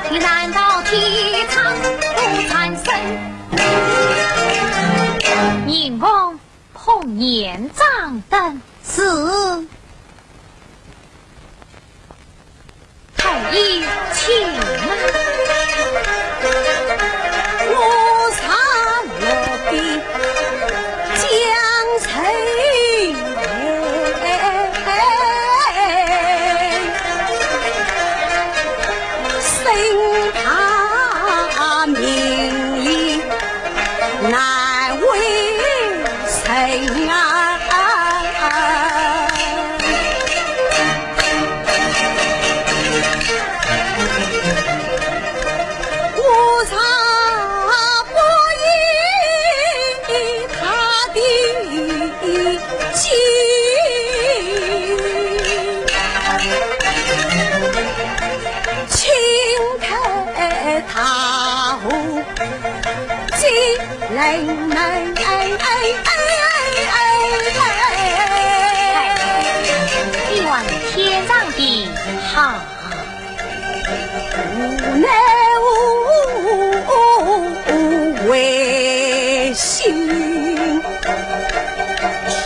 你难道天长不传声？ 宁王碰年掌灯。是。太医请啊。我上了的江水。 生怕名医难为情啊。我若不依他的 哎，你望天上的好。 无奈何为心天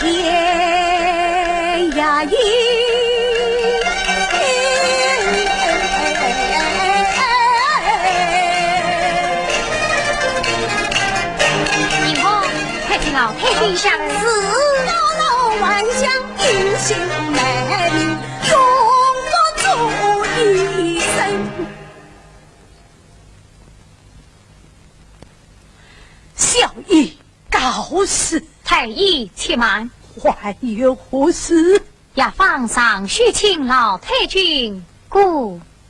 涯意。你我快去老太君下。是。小医告辞。太医且慢。还有何事？药方尚书请老太君过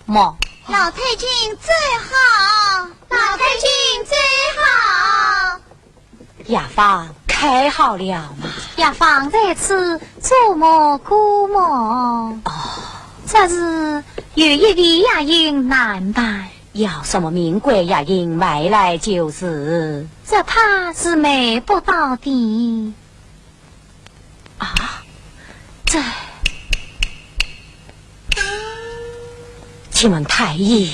目。老太君走好。老太君走好。药方开好了吗？药方在此，主母过目。哦。只是有一味药引难办。要什么名贵药引买来就是。这怕是买不到的。啊，这……请问太医，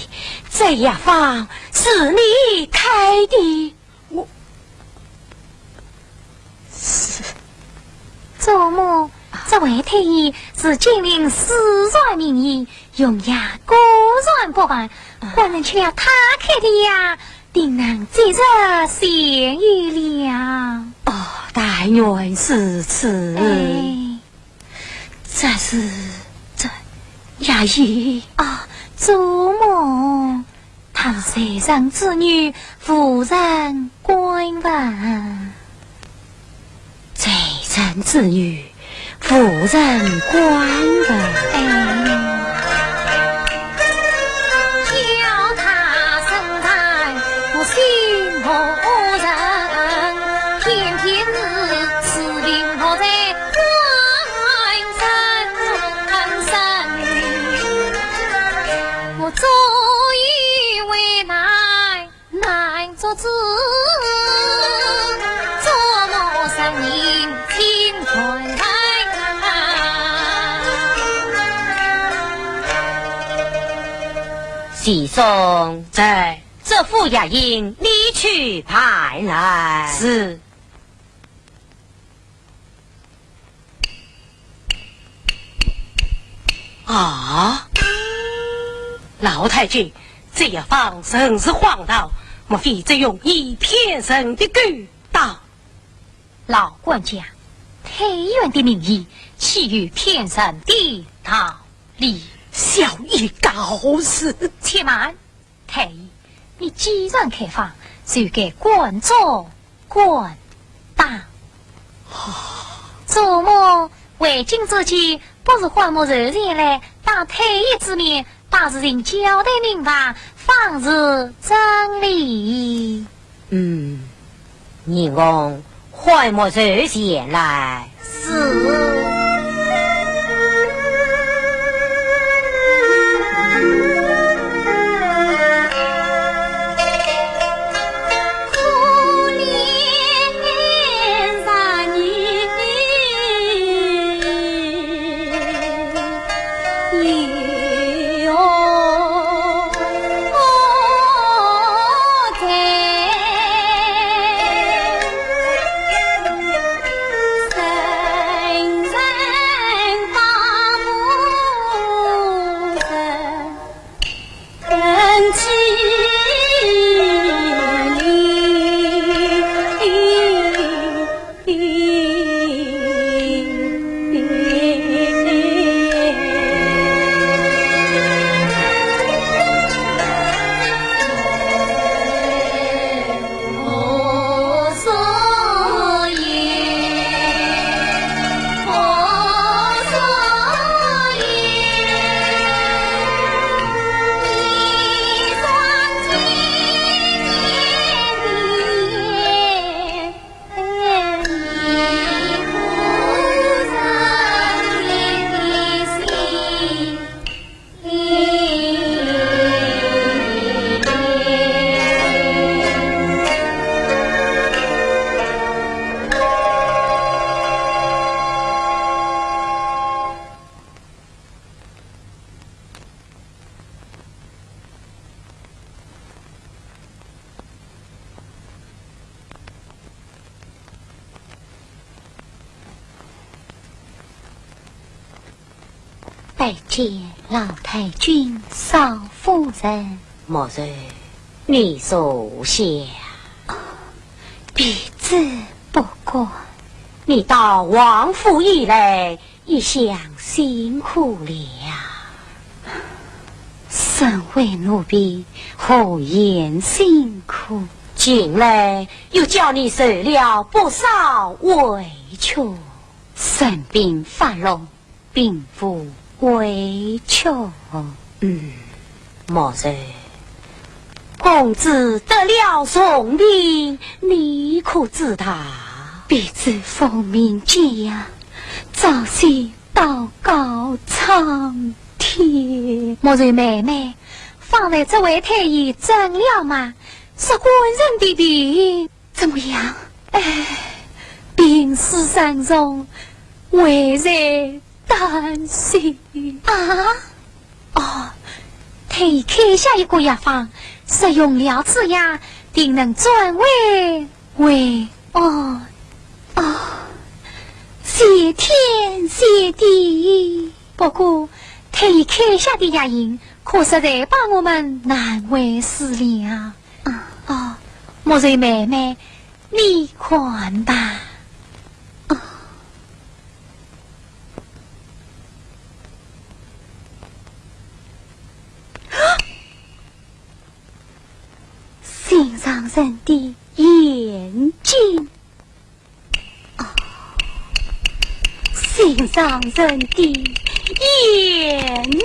这药方是你开的？我……是。主母，这位太医是金陵四传名医，用药果然不凡，啊。官人吃了他开的药，定能节约钱银了。哦，但愿如此。哎。这是……这药引……啊，主母，她是罪人之女，无人管管。罪人之女，无人管管。哎。叫她生在我心头上，偏偏是痴情落在官人身。我终于为难 难做主，做我生命情断。徐松。在。这副药引你去办来。是。 啊，老太君，这药方甚是荒唐，莫非在用医骗人的勾当？老管家，太医院的名医，岂有骗人的道理？小医告辞。且慢， 太医，你既然开方，就该管中管大。主母，为今之计，不如唤墨守前来，当太医之面，把事情交代明白，方是正理。嗯， 你我唤墨守前来。是。拜见老太君、少夫人。墨守，你坐下。哦，婢子不敢。你到王府以来，一向辛苦了。身为奴婢，何言辛苦？近来又叫你受了不少委屈。生病发落，并无委屈。嗯，莫愁，公子得了重病，你可知道？婢子奉命接驾，早些祷告苍天。莫愁妹妹，方才这位太医诊了吗？是官人的病。怎么样？哎，病势深重，危在旦夕。啊？哦，太医开下一个药方，说用了此药，定能转危为安。哦，谢天谢地。不过，太医开下的药引，可实在把我们难为死了。啊。哦，莫愁妹妹，你看吧。啊。 心上人的眼睛。哦，心上人的眼睛。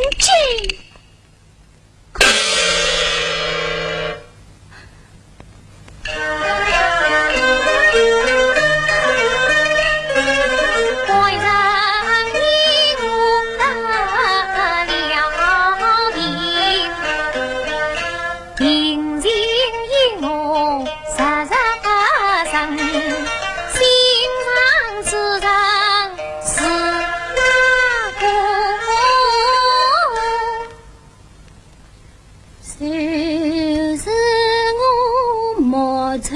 就是我莫愁。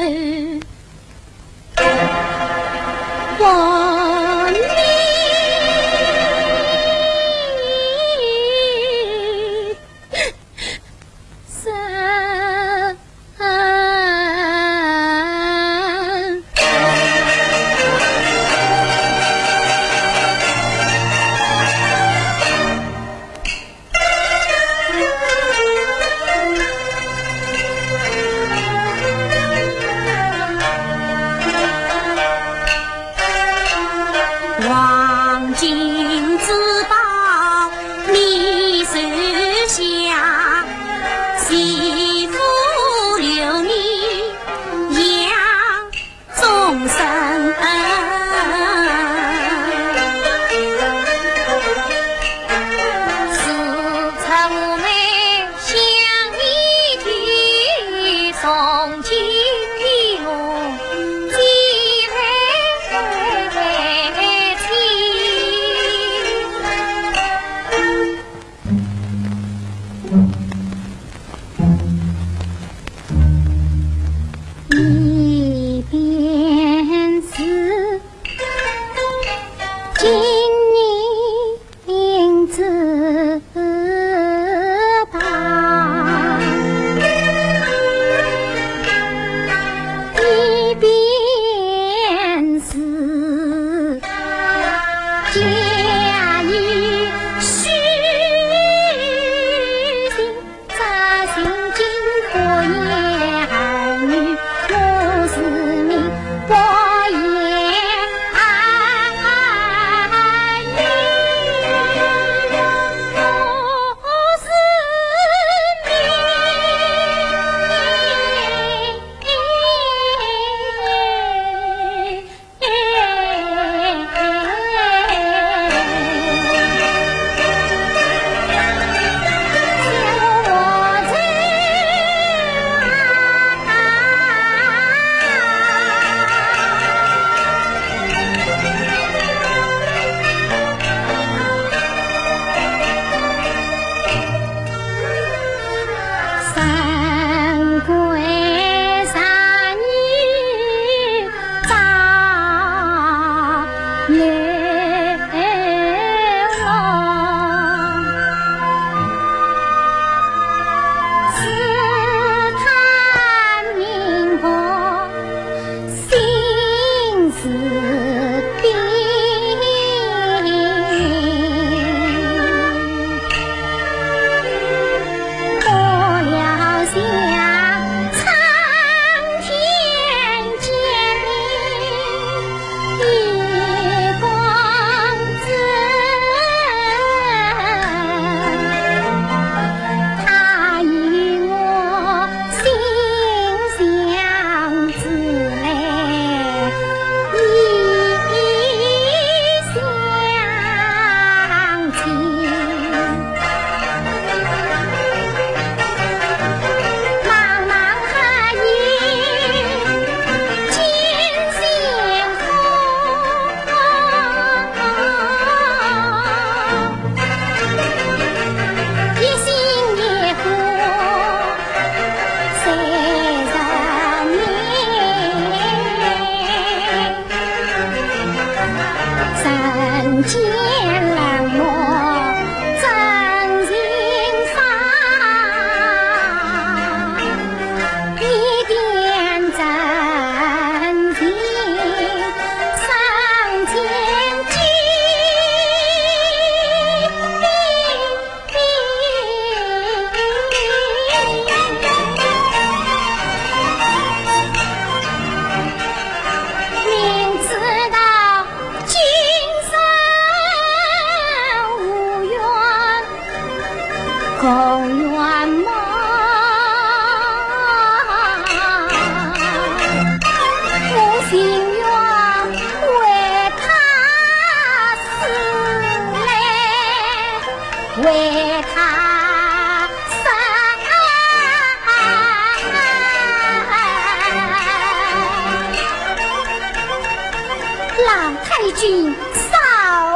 少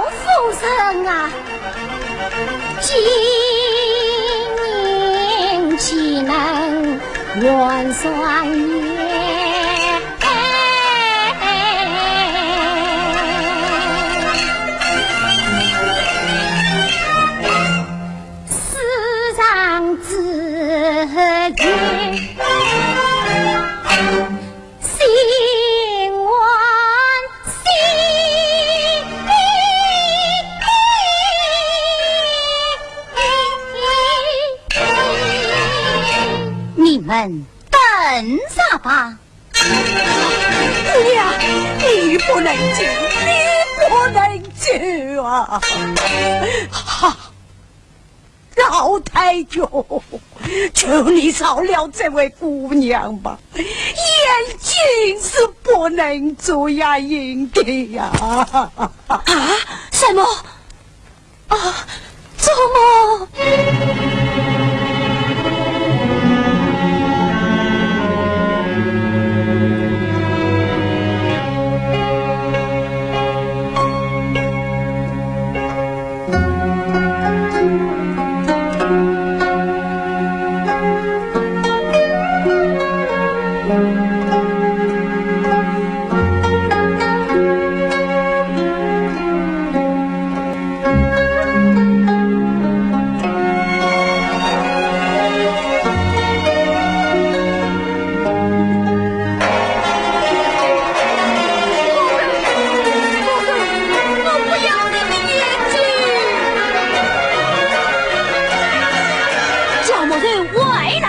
夫人啊，今年岂能还算也？世上只有 心欢喜。你们等着吧。姑娘，你不能去，你不能去啊！哈！ 老太君，求你饶了这位姑娘吧，眼睛是不能眨呀眨的呀。啊？什么？啊，做梦？ 叫某人回来！